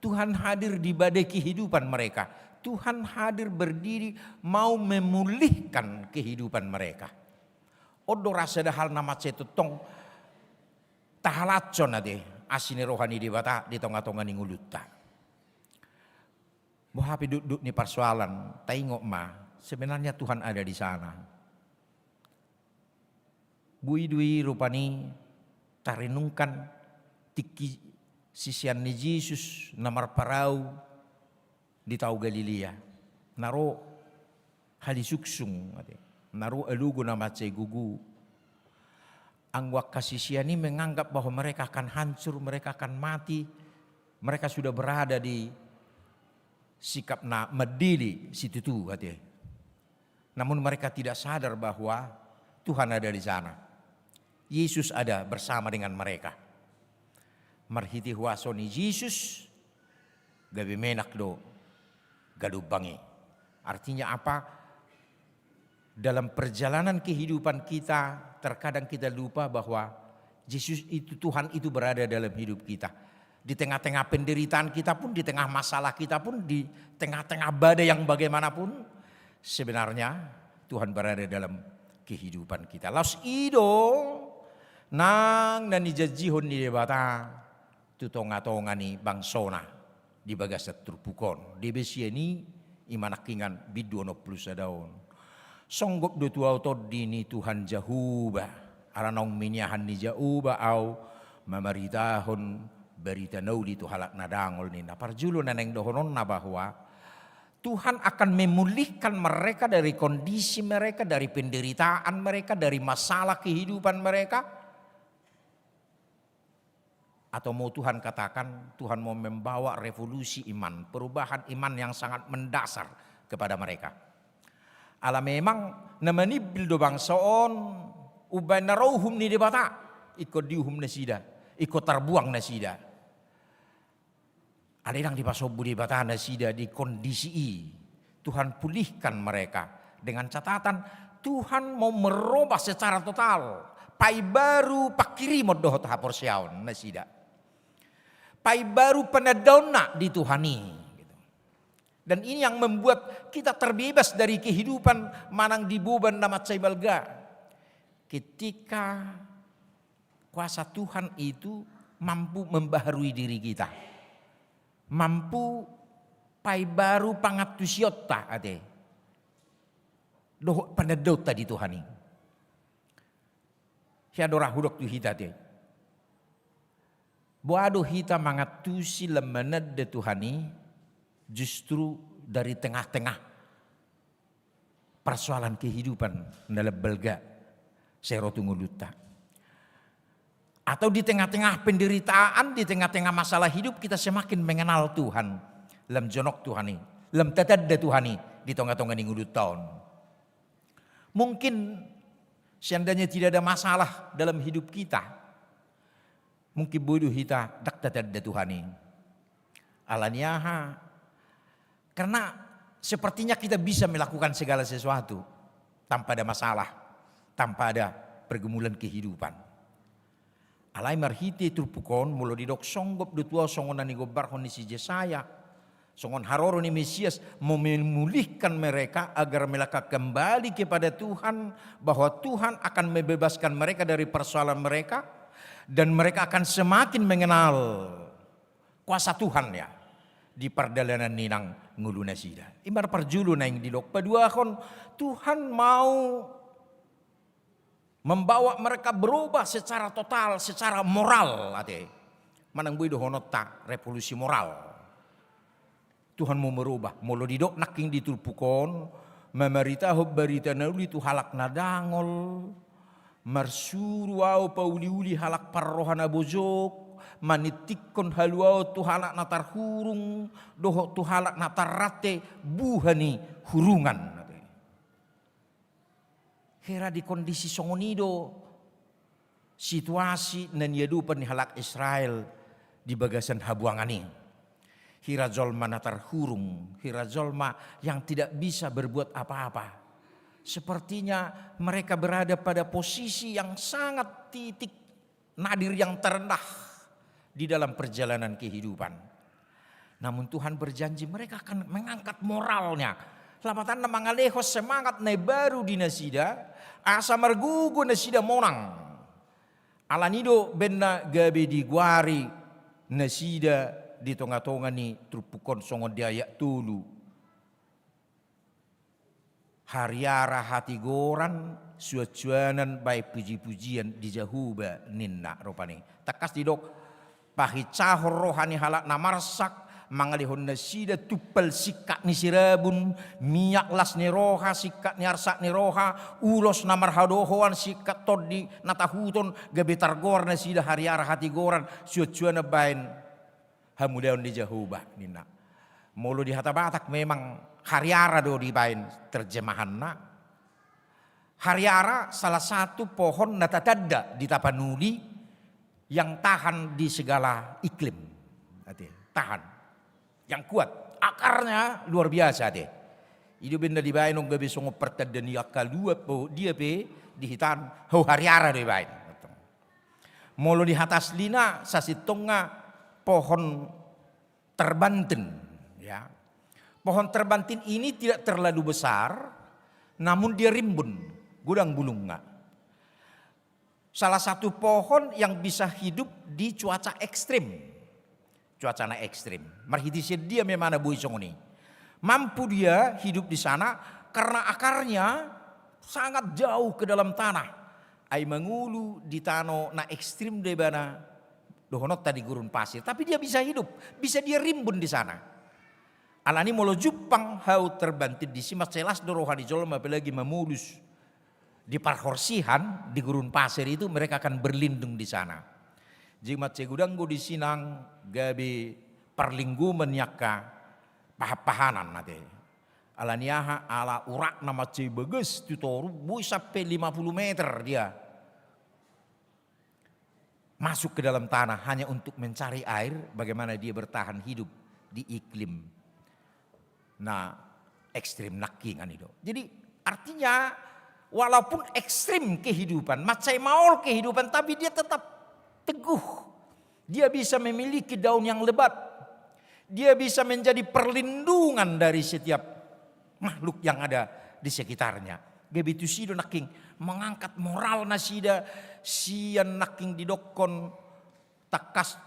Tuhan hadir di badai kehidupan mereka. Tuhan hadir berdiri mau memulihkan kehidupan mereka. On do ra sada hal na mansai tongtong tahalashon ate asi ni roha ni Debata di tonga-tonga ni ngolunta. Boha pe dukduk ni parsoalan, taingot ma, sebenarnya Tuhan ada di sana. Boi do i rupani tarenungkan tingki sisean ni Jesus na marparau di Tao Galilea. Na ro hali sungsung, na ro alogo na mansai gogo. Anggo angka sisean i menganggap bahwa mereka akan hancur, mereka akan mati, mereka sudah berada di sikap na mandele situtu ate. Namun mereka tidak sadar bahwa Tuhan ada di sana. Yesus ada bersama dengan mereka. Marhite huaso ni Jesus, gabe menak do gadombang i. Artinya apa? Dalam perjalanan kehidupan kita, terkadang kita lupa bahwa Jesus itu, Tuhan itu berada dalam hidup kita. Di tengah-tengah penderitaan kita pun, di tengah masalah kita pun, di tengah-tengah badai yang bagaimanapun, sebenarnya Tuhan berada dalam kehidupan kita. Laos i do nang na nijanjihon ni Debata tu tonga-tonga ni bangsona di bagasan turpuk on. Di bagasan i, i ma nangkiningan bindu onom pulu sada on. Songgop do tu ahu tondi ni Tuhan Jahowa, ala naung miniahan ni Jahowa ahu mamaritahon barita na uli tu halak na dangol ninna. Parjolo na naeng dohononna bahwa Tuhan akan memulihkan mereka dari kondisi mereka, dari penderitaan mereka, dari masalah kehidupan mereka. Atau mau Tuhan katakan, Tuhan mau membawa revolusi iman, perubahan iman yang sangat mendasar kepada mereka. Ala memang na manimbil do bangso on, umbahen na ro uhum ni Debata, ingkon diuhum nasida, ingkon tarbuang nasida. Alai ndang dipasombu Debata nasida di kondisi i. Tuhan pulihkan mereka dengan catatan Tuhan mau merubah secara total. Paibaru pangkirimon dohot haporseaon nasida. Paibaru panandaonna di Tuhan i. Dan ini yang membuat kita terbebas dari kehidupan manang di boban na mansai balga. Ketika kuasa Tuhan itu mampu membaharui diri kita. Mampu paibaru pangantusionta ate. Dohot panandaonta di Tuhan i. Hea do ra hudok tu hita ate. Boha do hita mangantusi lam mananda Tuhan i justru dari tengah-tengah persoalan kehidupan na lam balga sai ro tu ngolunta. Atau di tengah-tengah penderitaan, di tengah-tengah masalah hidup, kita semakin mengenal Tuhan. Lam jonok Tuhan i, lam tatanda Tuhan i di tonga-tonga ni ngolunta on. Mungkin seandainya tidak ada masalah dalam hidup kita, mungkin boi do hita ndang tatanda Tuhan i. Ala ni aha? Karena sepertinya kita bisa melakukan segala sesuatu tanpa ada masalah, tanpa ada pergumulan kehidupan. Alai marhite turpuk on, molo didok songgop do tu ahu songon na nigombarhon ni si Jesaya, songon haroro ni Mesias, mau memulihkan mereka agar mereka kembali kepada Tuhan, bahwa Tuhan akan membebaskan mereka dari persoalan mereka, dan mereka akan semakin mengenal kuasa Tuhan ya di pardalanan ni nang ngolu nasida. I ma parjolo naeng didok. Paduahon, Tuhan mau membawa mereka berubah secara total, secara moral ate. Manang boi dohononta revolusi moral. Tuhan mau merubah. Molo didok nangkin di turpuk on, mamaritahon barita na uli tu halak na dangol, marsuru ahu pauli-uli halak parroha na bojok, maningtinghon haluaon tu halak na tarhurung, dohot tu halak na tarrante buha ni hurungan. Hera di kondisi songon i do situasi na niadopan ni halak Israel di bagasan habuangan i. Hira jolma na tarhurung, hira jolma yang tidak bisa berbuat apa-apa. Sepertinya mereka berada pada posisi yang sangat titik nadir yang terendah di dalam perjalanan kehidupan. Namun Tuhan berjanji mereka akan mengangkat moralnya. Lapatanna mangalehon semangat na baru di nasida, asa margogo nasida monang. Alani do baenna gabe digoari nasida di tonga-tonga ni turpuk on songon di ayat tolu. Hariara hatigoran, suan-suanan baen puji-pujian di Jahowa ninna rupani. Tangkas didok, pahinsahon roha ni halak na marsak, mangalehon nasida tumpal singkat ni sirabun, miak las ni roha, singkat ni arsak ni roha, ulos na marhadohoan, singkat tondi na tahuton, gabe targoar nasida hariara hatigoran, suan-suanan baen hamuliaon ni Jahowa ninna. Molo di hata Batak memang hariara do dibaen terjemahanna. Hariara salah satu pohon na tatanda di Tapanuli yang tahan di segala iklim. Ate, tahan. Yang kuat. Akarnya luar biasa ate. I do baenna dibaen on gabe songon partanda ni angka luat, oh, dia pe di hita on, ho hariara do dibaen. Molo di hata aslina sasintongna pohon terbantin, ya. Pohon terbantin ini tidak terlalu besar, namun dia rimbun, godang bulungna. Salah satu pohon yang bisa hidup di cuaca ekstrim. Cuaca na ekstrim. Marhite sian dia memang na boi songon i. Mampu dia hidup di sana karena akarnya sangat jauh ke dalam tanah. Ai mangolu di tano na ekstrim do ibana, dohononta di gurun pasir. Tapi dia bisa hidup, bisa dia rimbun di sana. Alani molo jumpang hau terbantin disi, mansai las do roha ni jolma apalagi mamolus. Di parhorsihan, di gurun pasir itu mereka akan berlindung di sana. Jadi mansai godang do disi nang gabe parlinggoman ni angka pahan-pahanan ate. Alani aha, ala uratna mansai bagas tu toru, boi sampe lima puluh meter dia masuk ke dalam tanah hanya untuk mencari air, bagaimana dia bertahan hidup di iklim na ekstrim nangkiningan i do. Jadi artinya walaupun ekstrim kehidupan, mansai maol kehidupan, tapi dia tetap teguh. Dia bisa memiliki daun yang lebat. Dia bisa menjadi perlindungan dari setiap makhluk yang ada di sekitarnya. Gabe tusi do nangkin mengangkat moral nasida, sian nangkin didokkon tangkas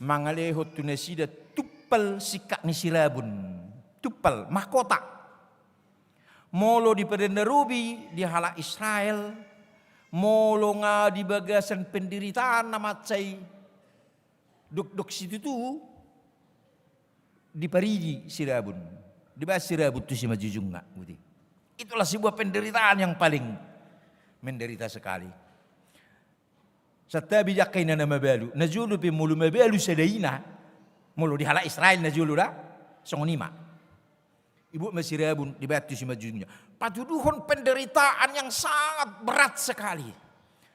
mangalehon tu nasida tumpal singkat ni sirabun. Tumpal, mahkota. Molo di Padan Na Robi di halak Israel, molo nga di bagasan penderitaan na mansai dokdok situtu, diparidi sirabun, dibaen sirabun tu simanjujungna, gitu. Itulah sebuah penderitaan yang paling menderita sekali. Santabi angka ina na mabalu, na jolo pe molo mabalu sada ina, molo di halak Israel na jolo da, songon i ma. Dibuat ma sirabun, dibaen tu simanjujungna. Patuduhon penderitaan yang sangat berat sekali.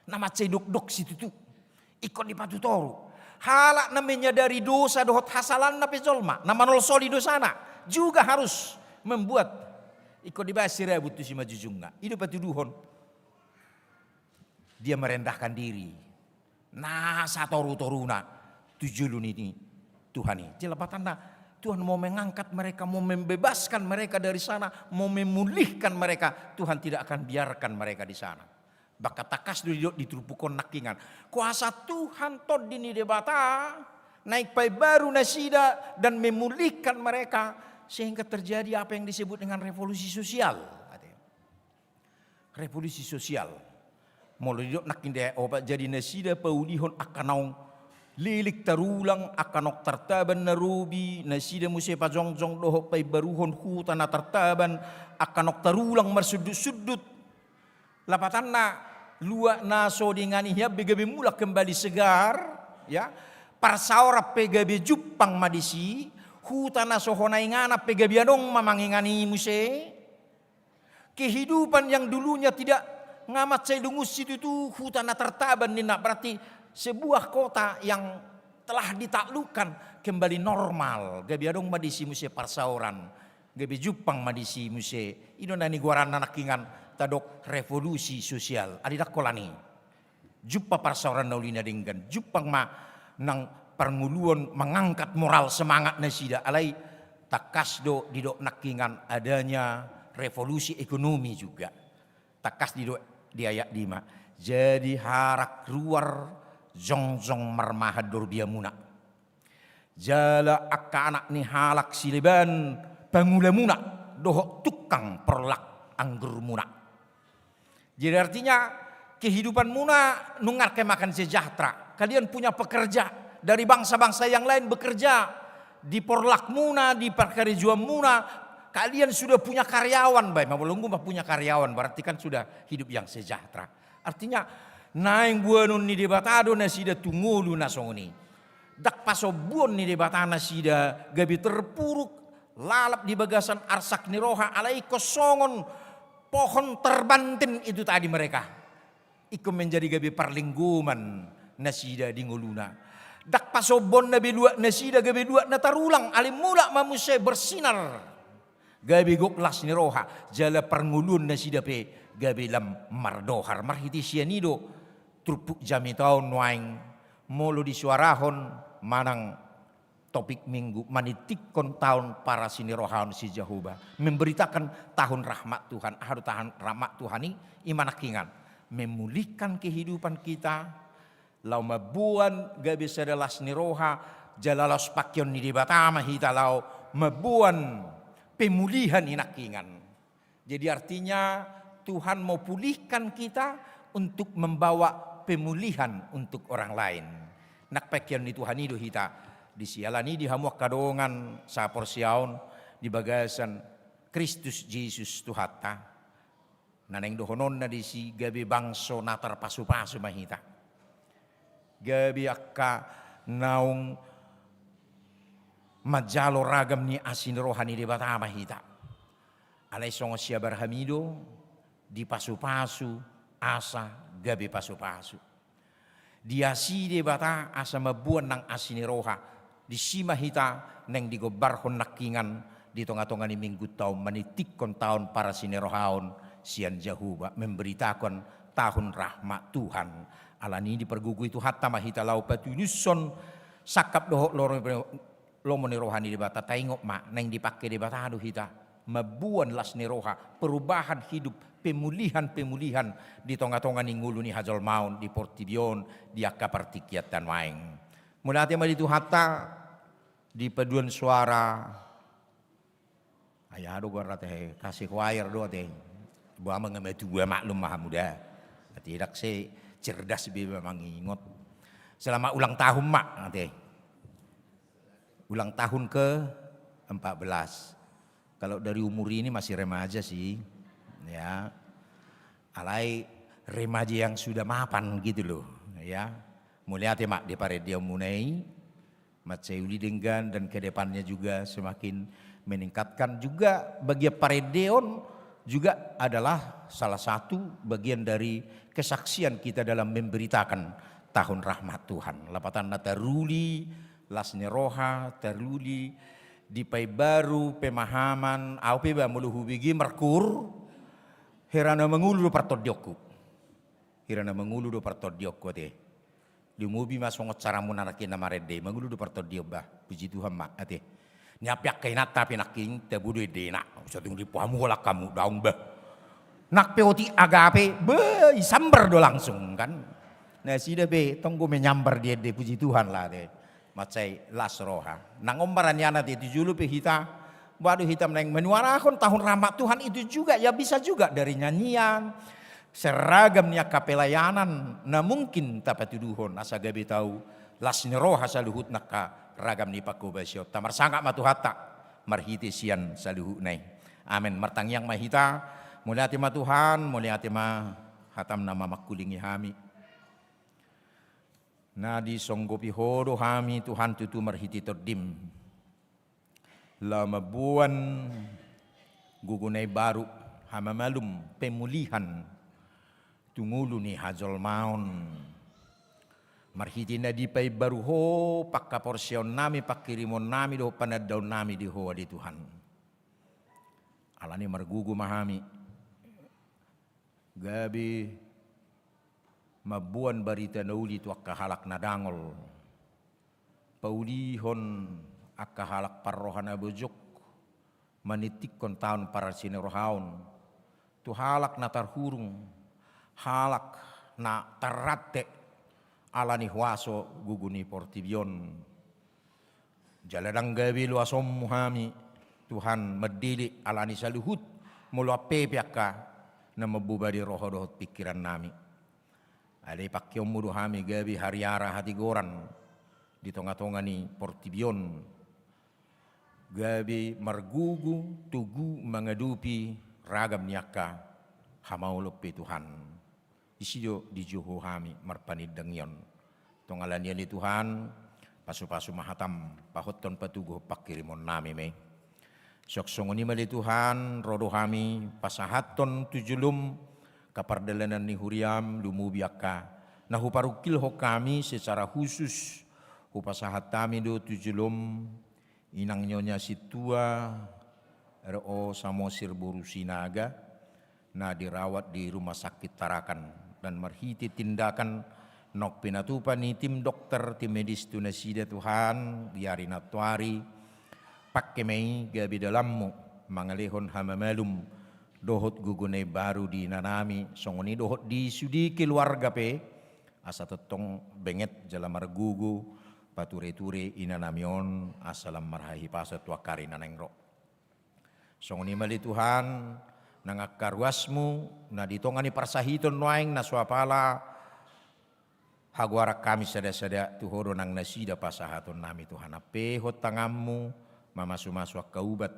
Na mansai dokdok situtu. Ingkon dipatutoru. Halak na menyadari dosa dohot hasalanna pe jolma, na manolsoli dosana, juga harus membuat. Ingkon dibaen sirabun tu simanjujungna. I do patuduhon. Dia merendahkan diri. Na satoru-toruna tu jolo ni Tuhan i. Jadi lapatanna, Tuhan mau mengangkat mereka, mau membebaskan mereka dari sana, mau memulihkan mereka. Tuhan tidak akan biarkan mereka di sana. Bahkan tangkas do didok di turpuk on nangkiningan. Kuasa Tuhan, Tondi ni Debata, naeng paimbaru nasida dan memulihkan mereka sehingga terjadi apa yang disebut dengan revolusi sosial. Revolusi sosial. Molo didok nangkin di ayat opat, jadi nasida paulihon angka naung leleng tarulang, angka naung tartaban na robi, nasida muse pajongjong dohot paimbaruhon huta na tartaban, angka naung tarulang marsundut-sundut. Lapatanna, luat na so diingani hian pe gabe mulak kembali segar, ya. Parsaoran pe gabe jumpang ma disi, huta na so hona inganan pe gabe adong ma mangingani muse. Kehidupan yang dulunya tidak, nga mansai lungun situtu, huta na tartaban ninna, berarti sebuah kota yang Telah ditaklukkan, kembali normal, gabe adong ma disi muse parsaoran, gabe jumpang ma disi muse, i do na nigoaranna nangkingan tadok revolusi sosial, ai ndang holan i. Jumpang parsaoran na uli na denggan, jumpang ma nang parngoluon mangangkat moral semangat nasida, alai tangkas do didok nangkingan adanya revolusi ekonomi juga. Tangkas didok di ayat lima. Jadi harak ruar jongjong marmahan dorbiamuna. Jala angka anak ni halak sileban pangulamuna dohot tukang porlak anggurmuna. Jadi artinya kehidupanmuna nunga kemakan sejahtera. Kalian punya pekerja, dari bangsa-bangsa yang lain bekerja di porlakmuna, di parkarejoanmuna, kalian sudah punya karyawan, baik, ma bolonggu ma punya karyawan, berarti kan sudah hidup yang sejahtera. Artinya, naeng boanon ni Debata do nasida tu ngolu na songon i. Ndang pasombuon ni Debata nasida gabe terpuruk, lalap di bagasan arsak ni roha, alai ingkon songon pohon terbanting itu tadi mereka. Ingkon menjadi gabe parlinggoman nasida di ngoluna. Ndang pasombuonna be luat nasida gabe luat na tarulang, alai mulak ma muse bersinar. Gabe gok las ni roha, jala parngoluon nasida pe gabe lam mardohar. Marhite sian i do turpuk jamita on nuaeng molo disuarahon manang topik minggu, manitikkon taon parasinirohaon si Jahowa, memberitakan tahun rahmat Tuhan. Aha do tahun rahmat Tuhan i? I ma nangkingan memulihkan kehidupan kita, laho mamboan gabe sada las ni roha, jala laos pangkeon ni Debata ma hita laho mamboan pemulihan i nangkingan. Jadi artinya Tuhan mau pulihkan kita untuk membawa pemulihan untuk orang lain. Nang pangkeon ni Tuhan i do hita disi, ala ni i di hamu angka dongan saporseaon di bagasan Kristus Jesus Tuhanta. Na naeng dohononna disi gabe bangso na tarpasupasu ma hita. Gabe angka naung manjalo ragam ni asi ni roha ni Debata ma hita. Alai songon si Abraham i do, dipasupasu asa gabe pasupasu. Diasi Debata asa mamboan nang asi ni roha. Disi ma hita naeng digombarhon nangkingan di tongatonga ni minggunta on, manitikkon taon parasinirohaon sian Jahowa, memberitakan tahun rahmat Tuhan. Ala ni i dipargogoi Tuhanta ma hita laho patulushon sangkap dohot lomo ni roha ni Debata. Taingot ma, naeng dipangke Debata do hita mamboan las ni roha, perubahan hidup, pemulihan-pemulihan di tongatonga ni ngolu ni hajolmaon di portibi on, di angka partingkianta nuaeng. Mauliate ma di Tuhanta, di paduan suara. Ai aha do goarna ate, kasih choir do ate. Boha ma nga matua, maklum ma hamu da. Ate, ndang secerdas be mangingot. Selamat ulang tahun ma ate. Ulang tahun ke empat belas. Kalau dari umur ini masih remaja sih. Ya. Alai remaja yang sudah mapan gitu loh, ya. Mauliate ma di parendeonmuna i. Mansai uli denggan dan ke depannya juga semakin meningkatkan. Juga bagian parendeon juga adalah salah satu bagian dari kesaksian kita dalam memberitakan tahun rahmat Tuhan. Lapatanna taruli las ni roha, taruli dipaimbaru pemahaman. Au pe ba molo hubege markur, hira na mangolu do partondionku. Hira na mangolu do partondionku ate. Lumobi ma songon caramuna nangkin na marende, mangolu do partondion ba, puji Tuhan ma ate. Nian pe angka inanta pe nangkin tabo do endena, satung dipohamu holan hamu daong ba. Nang pe otik agape, be, isambar do langsung kan. Nasida pe tong do menyambar di ende, puji Tuhan lah ate. Mansai las roha. Nang on baraniana ate, tu jolo pe hita, boha do hita naeng menyuarakan tahun rahmat Tuhan itu juga, ya bisa juga dari nyanyian, seragam ni angka pelayanan na mungkin tapatuduhon asa gabe tau las ni roha saluhut nangka ragam ni pangkobasionta. Marsangap ma Tuhanta marhite sian saluhutna i. Amen. Martangiang ma hita. Mauliate ma Tuhan, mauliate ma hatam na mamangkulingi hami. Na disonggopi Ho do hami Tuhan tutu marhite Tondim. Laho mamboan gogo na imbaru, hamamalum, pemulihan tu ngolu ni hajolmaon. Marhite na dipaimbaru Ho panghaporseaonnami, panghirimonnami dohot panandaonnami di Ho ale Tuhan. Alani margogo ma hami gabe mamboan barita na uli tu angka halak na dangol, paulihon angka halak parroha na bojok, maningtinghon taon parsinorohaon tu halak na tarhurung, halak na tarrante alani huaso gogo ni portibi on. Jala ndang gabe loasonmu hami, Tuhan, mandele alani saluhut molo ampe pe angka na mambobadi roha dohot pingkirannami. Alai pangkeonmu do hami gabe hariara hatigoran di tongatonga ni portibi on, gabe margogo togu mangadopi ragam ni angka hamaolon pe, Tuhan. Disi do dijou Ho hami marpanindangion. Tong alani i ale Tuhan, pasupasu ma hatam, pahothon patoguhon panghirimonnami ma i. Suang songon i ma ale Tuhan, ro do hami pasahathon tu jolom angka pardalanan ni huriam, lumobi angka na huparungkilhon hami secara khusus, hupasahat hami do tu jolom Inang Nyonya Sintua R O Samosir boru Sinaga, na dirawat di Rumah Sakit Tarakan, dan marhite tindakan naung pinatupa ni tim dokter, tim medis tu nasida, Tuhan, di ari na antuari, pangke ma i gabe dalanmu mangalehon hamamalum dohot gogo na imbaru di inanami, songon i dohot di sude keluarga pe, asa tongtong benget jala margogo patureture inanami on, asa lam marhahipason tu angka ari na naeng ro. Songon i ma ale Tuhan, nang angka ruasmu na di tonga ni parsahiton nuaeng na so apala hagoaran hami sadasada, tu Ho do nang nasida pasahatonnami, Tuhan. Ampehon tanganmu mamasumasu angka ubat,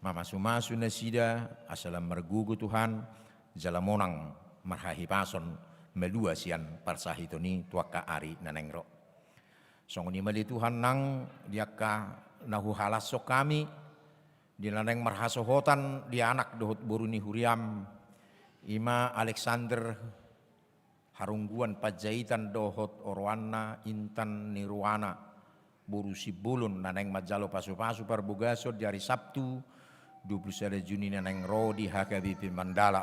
mamasumasu nasida asa lam margogo, Tuhan, jala monang marhahipason malua sian parsahiton i tu angka ari na naeng ro. Songon i ma ale Tuhan, nang di angka na huhalashon hami di na naeng marhasohotan di anak dohot boru ni huriam, i ma Alexander Harungguan Panjaitan dohot oroanna Intan Nirwana boru Simbolon, na naeng manjalo pasupasu parbogason di ari Sabtu dua puluh sada Juni na naeng ro di H K B P Mandala,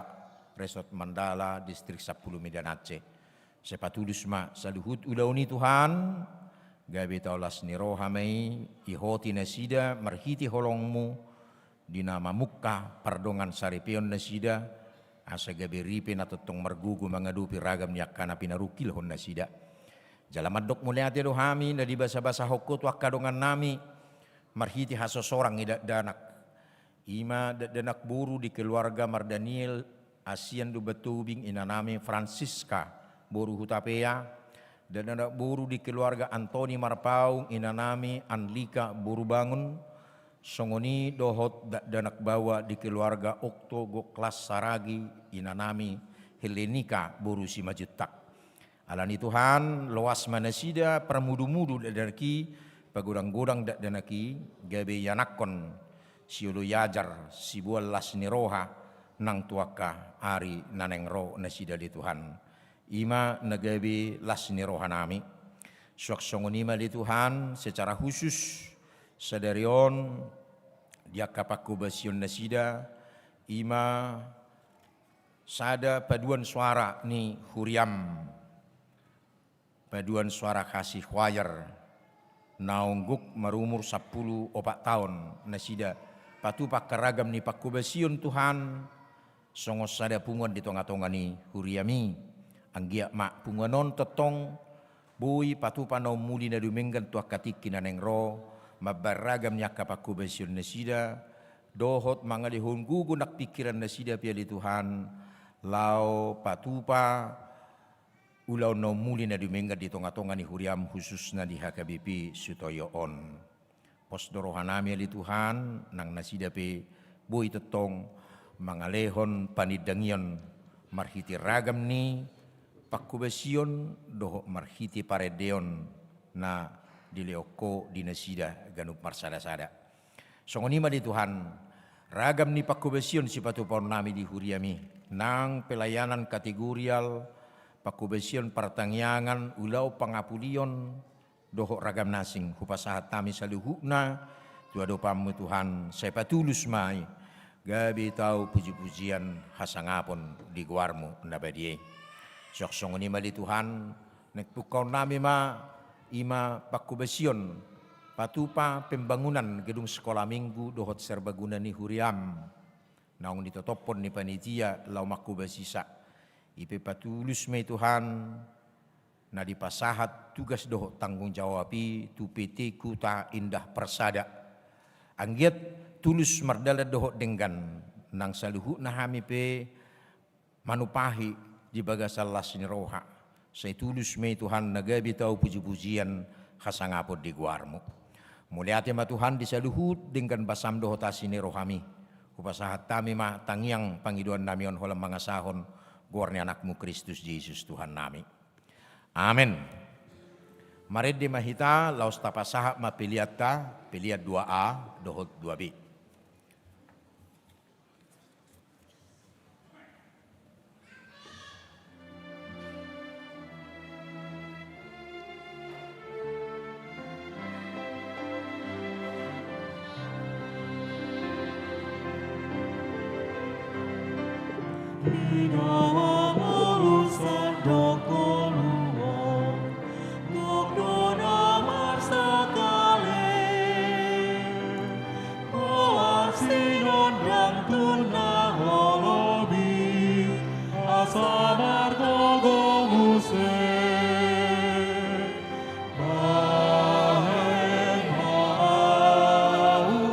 Resort Mandala, Distrik Sampulu, Medan Aceh. Sai patulus ma saluhut ulaon i, Tuhan, gabe tao las ni roha ma i, ihoti nasida marhite holongmu di na mamungka pardongan saripeon nasida, asa gabe ripe na tongtong margogo mangadopi ragam ni angka na pinarungkilhon nasida. Jala mandok mauliate do hami na dibasabasahon Ho tu angka dongannami marhite hasosorang ni dakdanak. I ma dakdanak boru di keluarga Mardaniel Asian Dumbatobing, inanami Francisca boru Hutapea, dakdanak boru di keluarga Antoni Marpaung, inanami Anlika boru Bangun, songon i dohot dakdanak baoa di keluarga Okto Goklas Saragi, inanami Helenika boru Simanjuntak. Alani, Tuhan, loas ma nasida, parmudumudu dakdanak i, pagodanggodang dakdanak i, gabe ianakhon sioloi ajar, siboan las ni roha nang tu angka ari na naeng ro nasida ale Tuhan. I ma na gabe las ni rohanami. Suang songon i ma ale Tuhan, secara khusus sadari on di angka pangkobasion nasida, i ma sada paduan soara ni huriam, paduan soara Kasih Choir, naung gok marumur sampulu opat taon nasida, patupa angka ragam ni pangkobasion, Tuhan, songon sada punguan di tongatonga ni huriami. Anggiat ma punguan on tongtong boi patupa na umuli na dumenggan tu angka tingki na naeng ro, mambahen ragam ni angka pangkobasion nasida, dohot mangalehon gogo nang pingkiran nasida pe ale Tuhan, laho patupa ulaon na umuli na dumenggan di tongatonga ni huriam, khususna di H K B P Sutoyo on. Pos do rohanami ale Tuhan, nang nasida pe boi tongtong mangalehon panindangion marhite ragam ni pangkobasion dohot marhite parendeon na dilehon Ho di nasida ganup marsadasada. Songon i ma ale Tuhan, ragam ni pangkobasion sipatupaonnami di huriami, nang pelayanan kategorial, panghobasion, partangiangan, ulaon pangapulion, dohot ragam na asing, hupasahat hami saluhutna tu adopanMu Tuhan, sai patulus ma i, gabe tau pujipujian hasangapon di goarMu na badia i. Suang songon i ma ale Tuhan, naeng pungkaon nami ma, i ma panghobasion patupa pembangunan gedung sekolah minggu dohot serbaguna ni huriaM, naung nitotophon ni panitia laho manghobasisa. I pe patulus ma i Tuhan, na dipasahat tugas dohot tanggung jawab i tu P T Kuta Indah Persada. Anggiat tulus mardalan dohot denggan, nang saluhutna hami pe manumpahi di bagasan las ni roha. Sai tulus ma i Tuhan na gabe tau pujipujian hasangapon di goarMu. Mauliate ma Tuhan di saluhut denggan basaM dohot asi ni rohaMi. Hupasahat hami ma tangiang pangidoan nami on holan mangasahon goar ni AnakMu Kristus Jesus Tuhan nami. Amen. Marende ma hita, laos tapasahat ma peleanta, pelean dua A dohot dua B. Gok do na marsakali, hoas sinondang tu na holobi, asa margogo muse. Bahen ma ahu,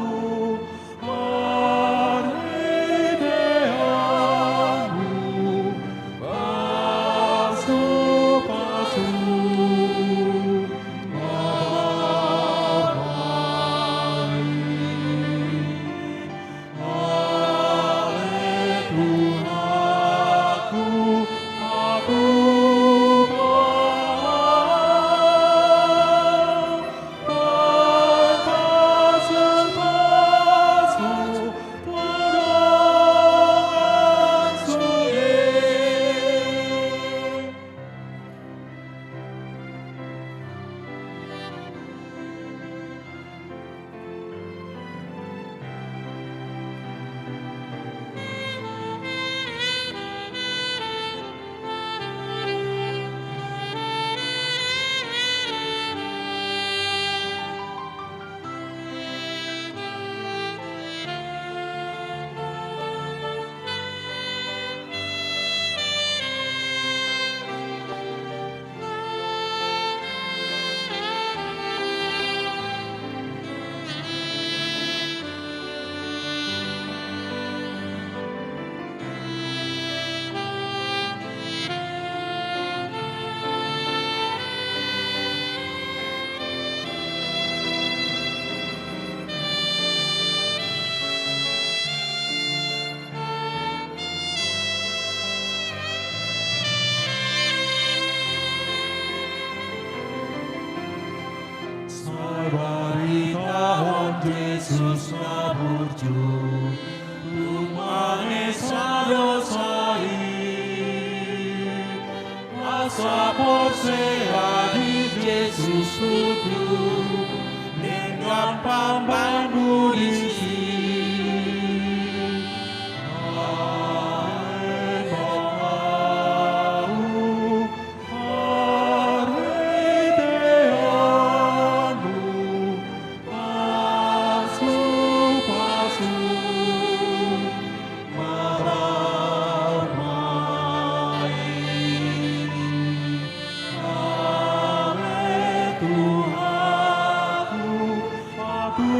Sai baritahon Jesus na burju, tung manesa dosa i. Asa porsea di Jesus tutu, denggan pambahenmu disi. Amen. Amen. Amen. Pasu, pasu, marau ma i. Ale Tuhanku, aku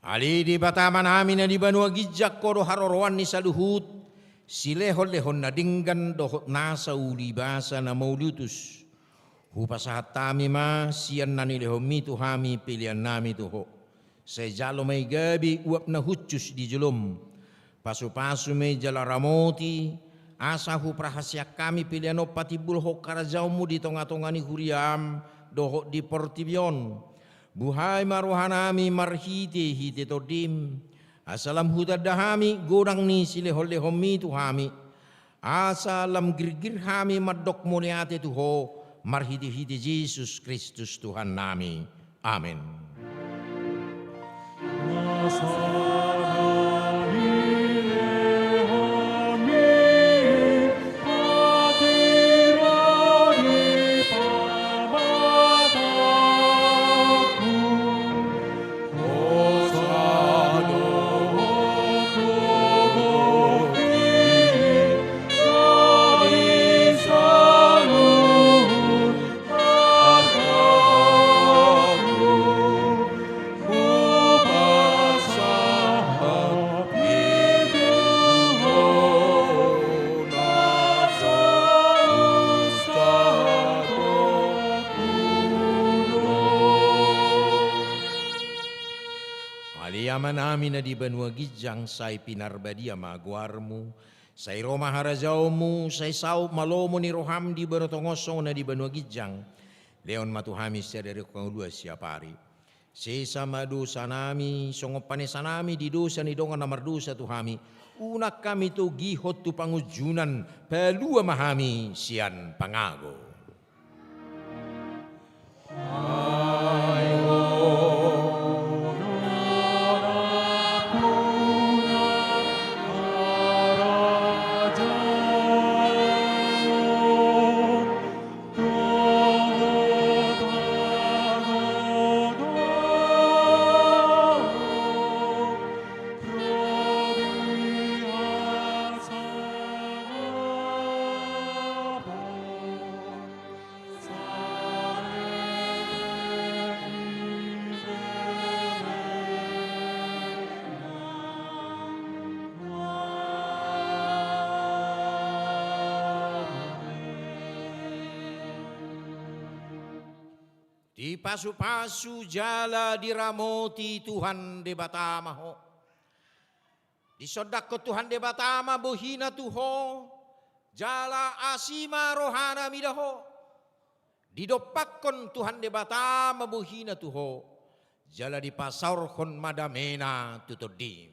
Ale Debata Amanami na di banua ginjang, Ho do haroroan ni saluhut silehonlehon na denggan dohot nasa ulibasa na mauliutus. Hupasahat hami ma sian na nilehonmi tu hami peleannami tu Ho. Sai jalo ma i gabe uap na hushus di jolom. Pasupasu ma i jala ramoti, asa huparhaseang hami pelean on patimbulhon harajaonmu di tongatonga ni huriam dohot di portibi on. Buhai ma rohanami marhitehite Tondim, asa lam hutanda hami godang ni silehonlehonmi tu hami, asa lam girgir hami mandok mauliate tu Ho, marhitehite Jesus Kristus Tuhannami. Amen. Ale Amanami na di banua ginjang, sai pinarbadia ma goarmu, sai ro ma harajaonmu, sai saut ma lomo ni roham di banua tonga on songon na di banua ginjang. Lehon ma tu hami sadari on hangoluan siapari. Sesa ma dosanami songon panesanami di dosa ni dongan na mardosa tu hami. Unang hami togihon tu pangunjunan, palua ma hami sian pangago. Dipasupasu jala diramoti Tuhan Debata ma ho. Disondangkon Tuhan Debata ma bohina tu ho, jala asi ma rohana mida ho. Didompakkon Tuhan Debata ma bohina tu ho, jala dipasaorhon ma damena tu tondim.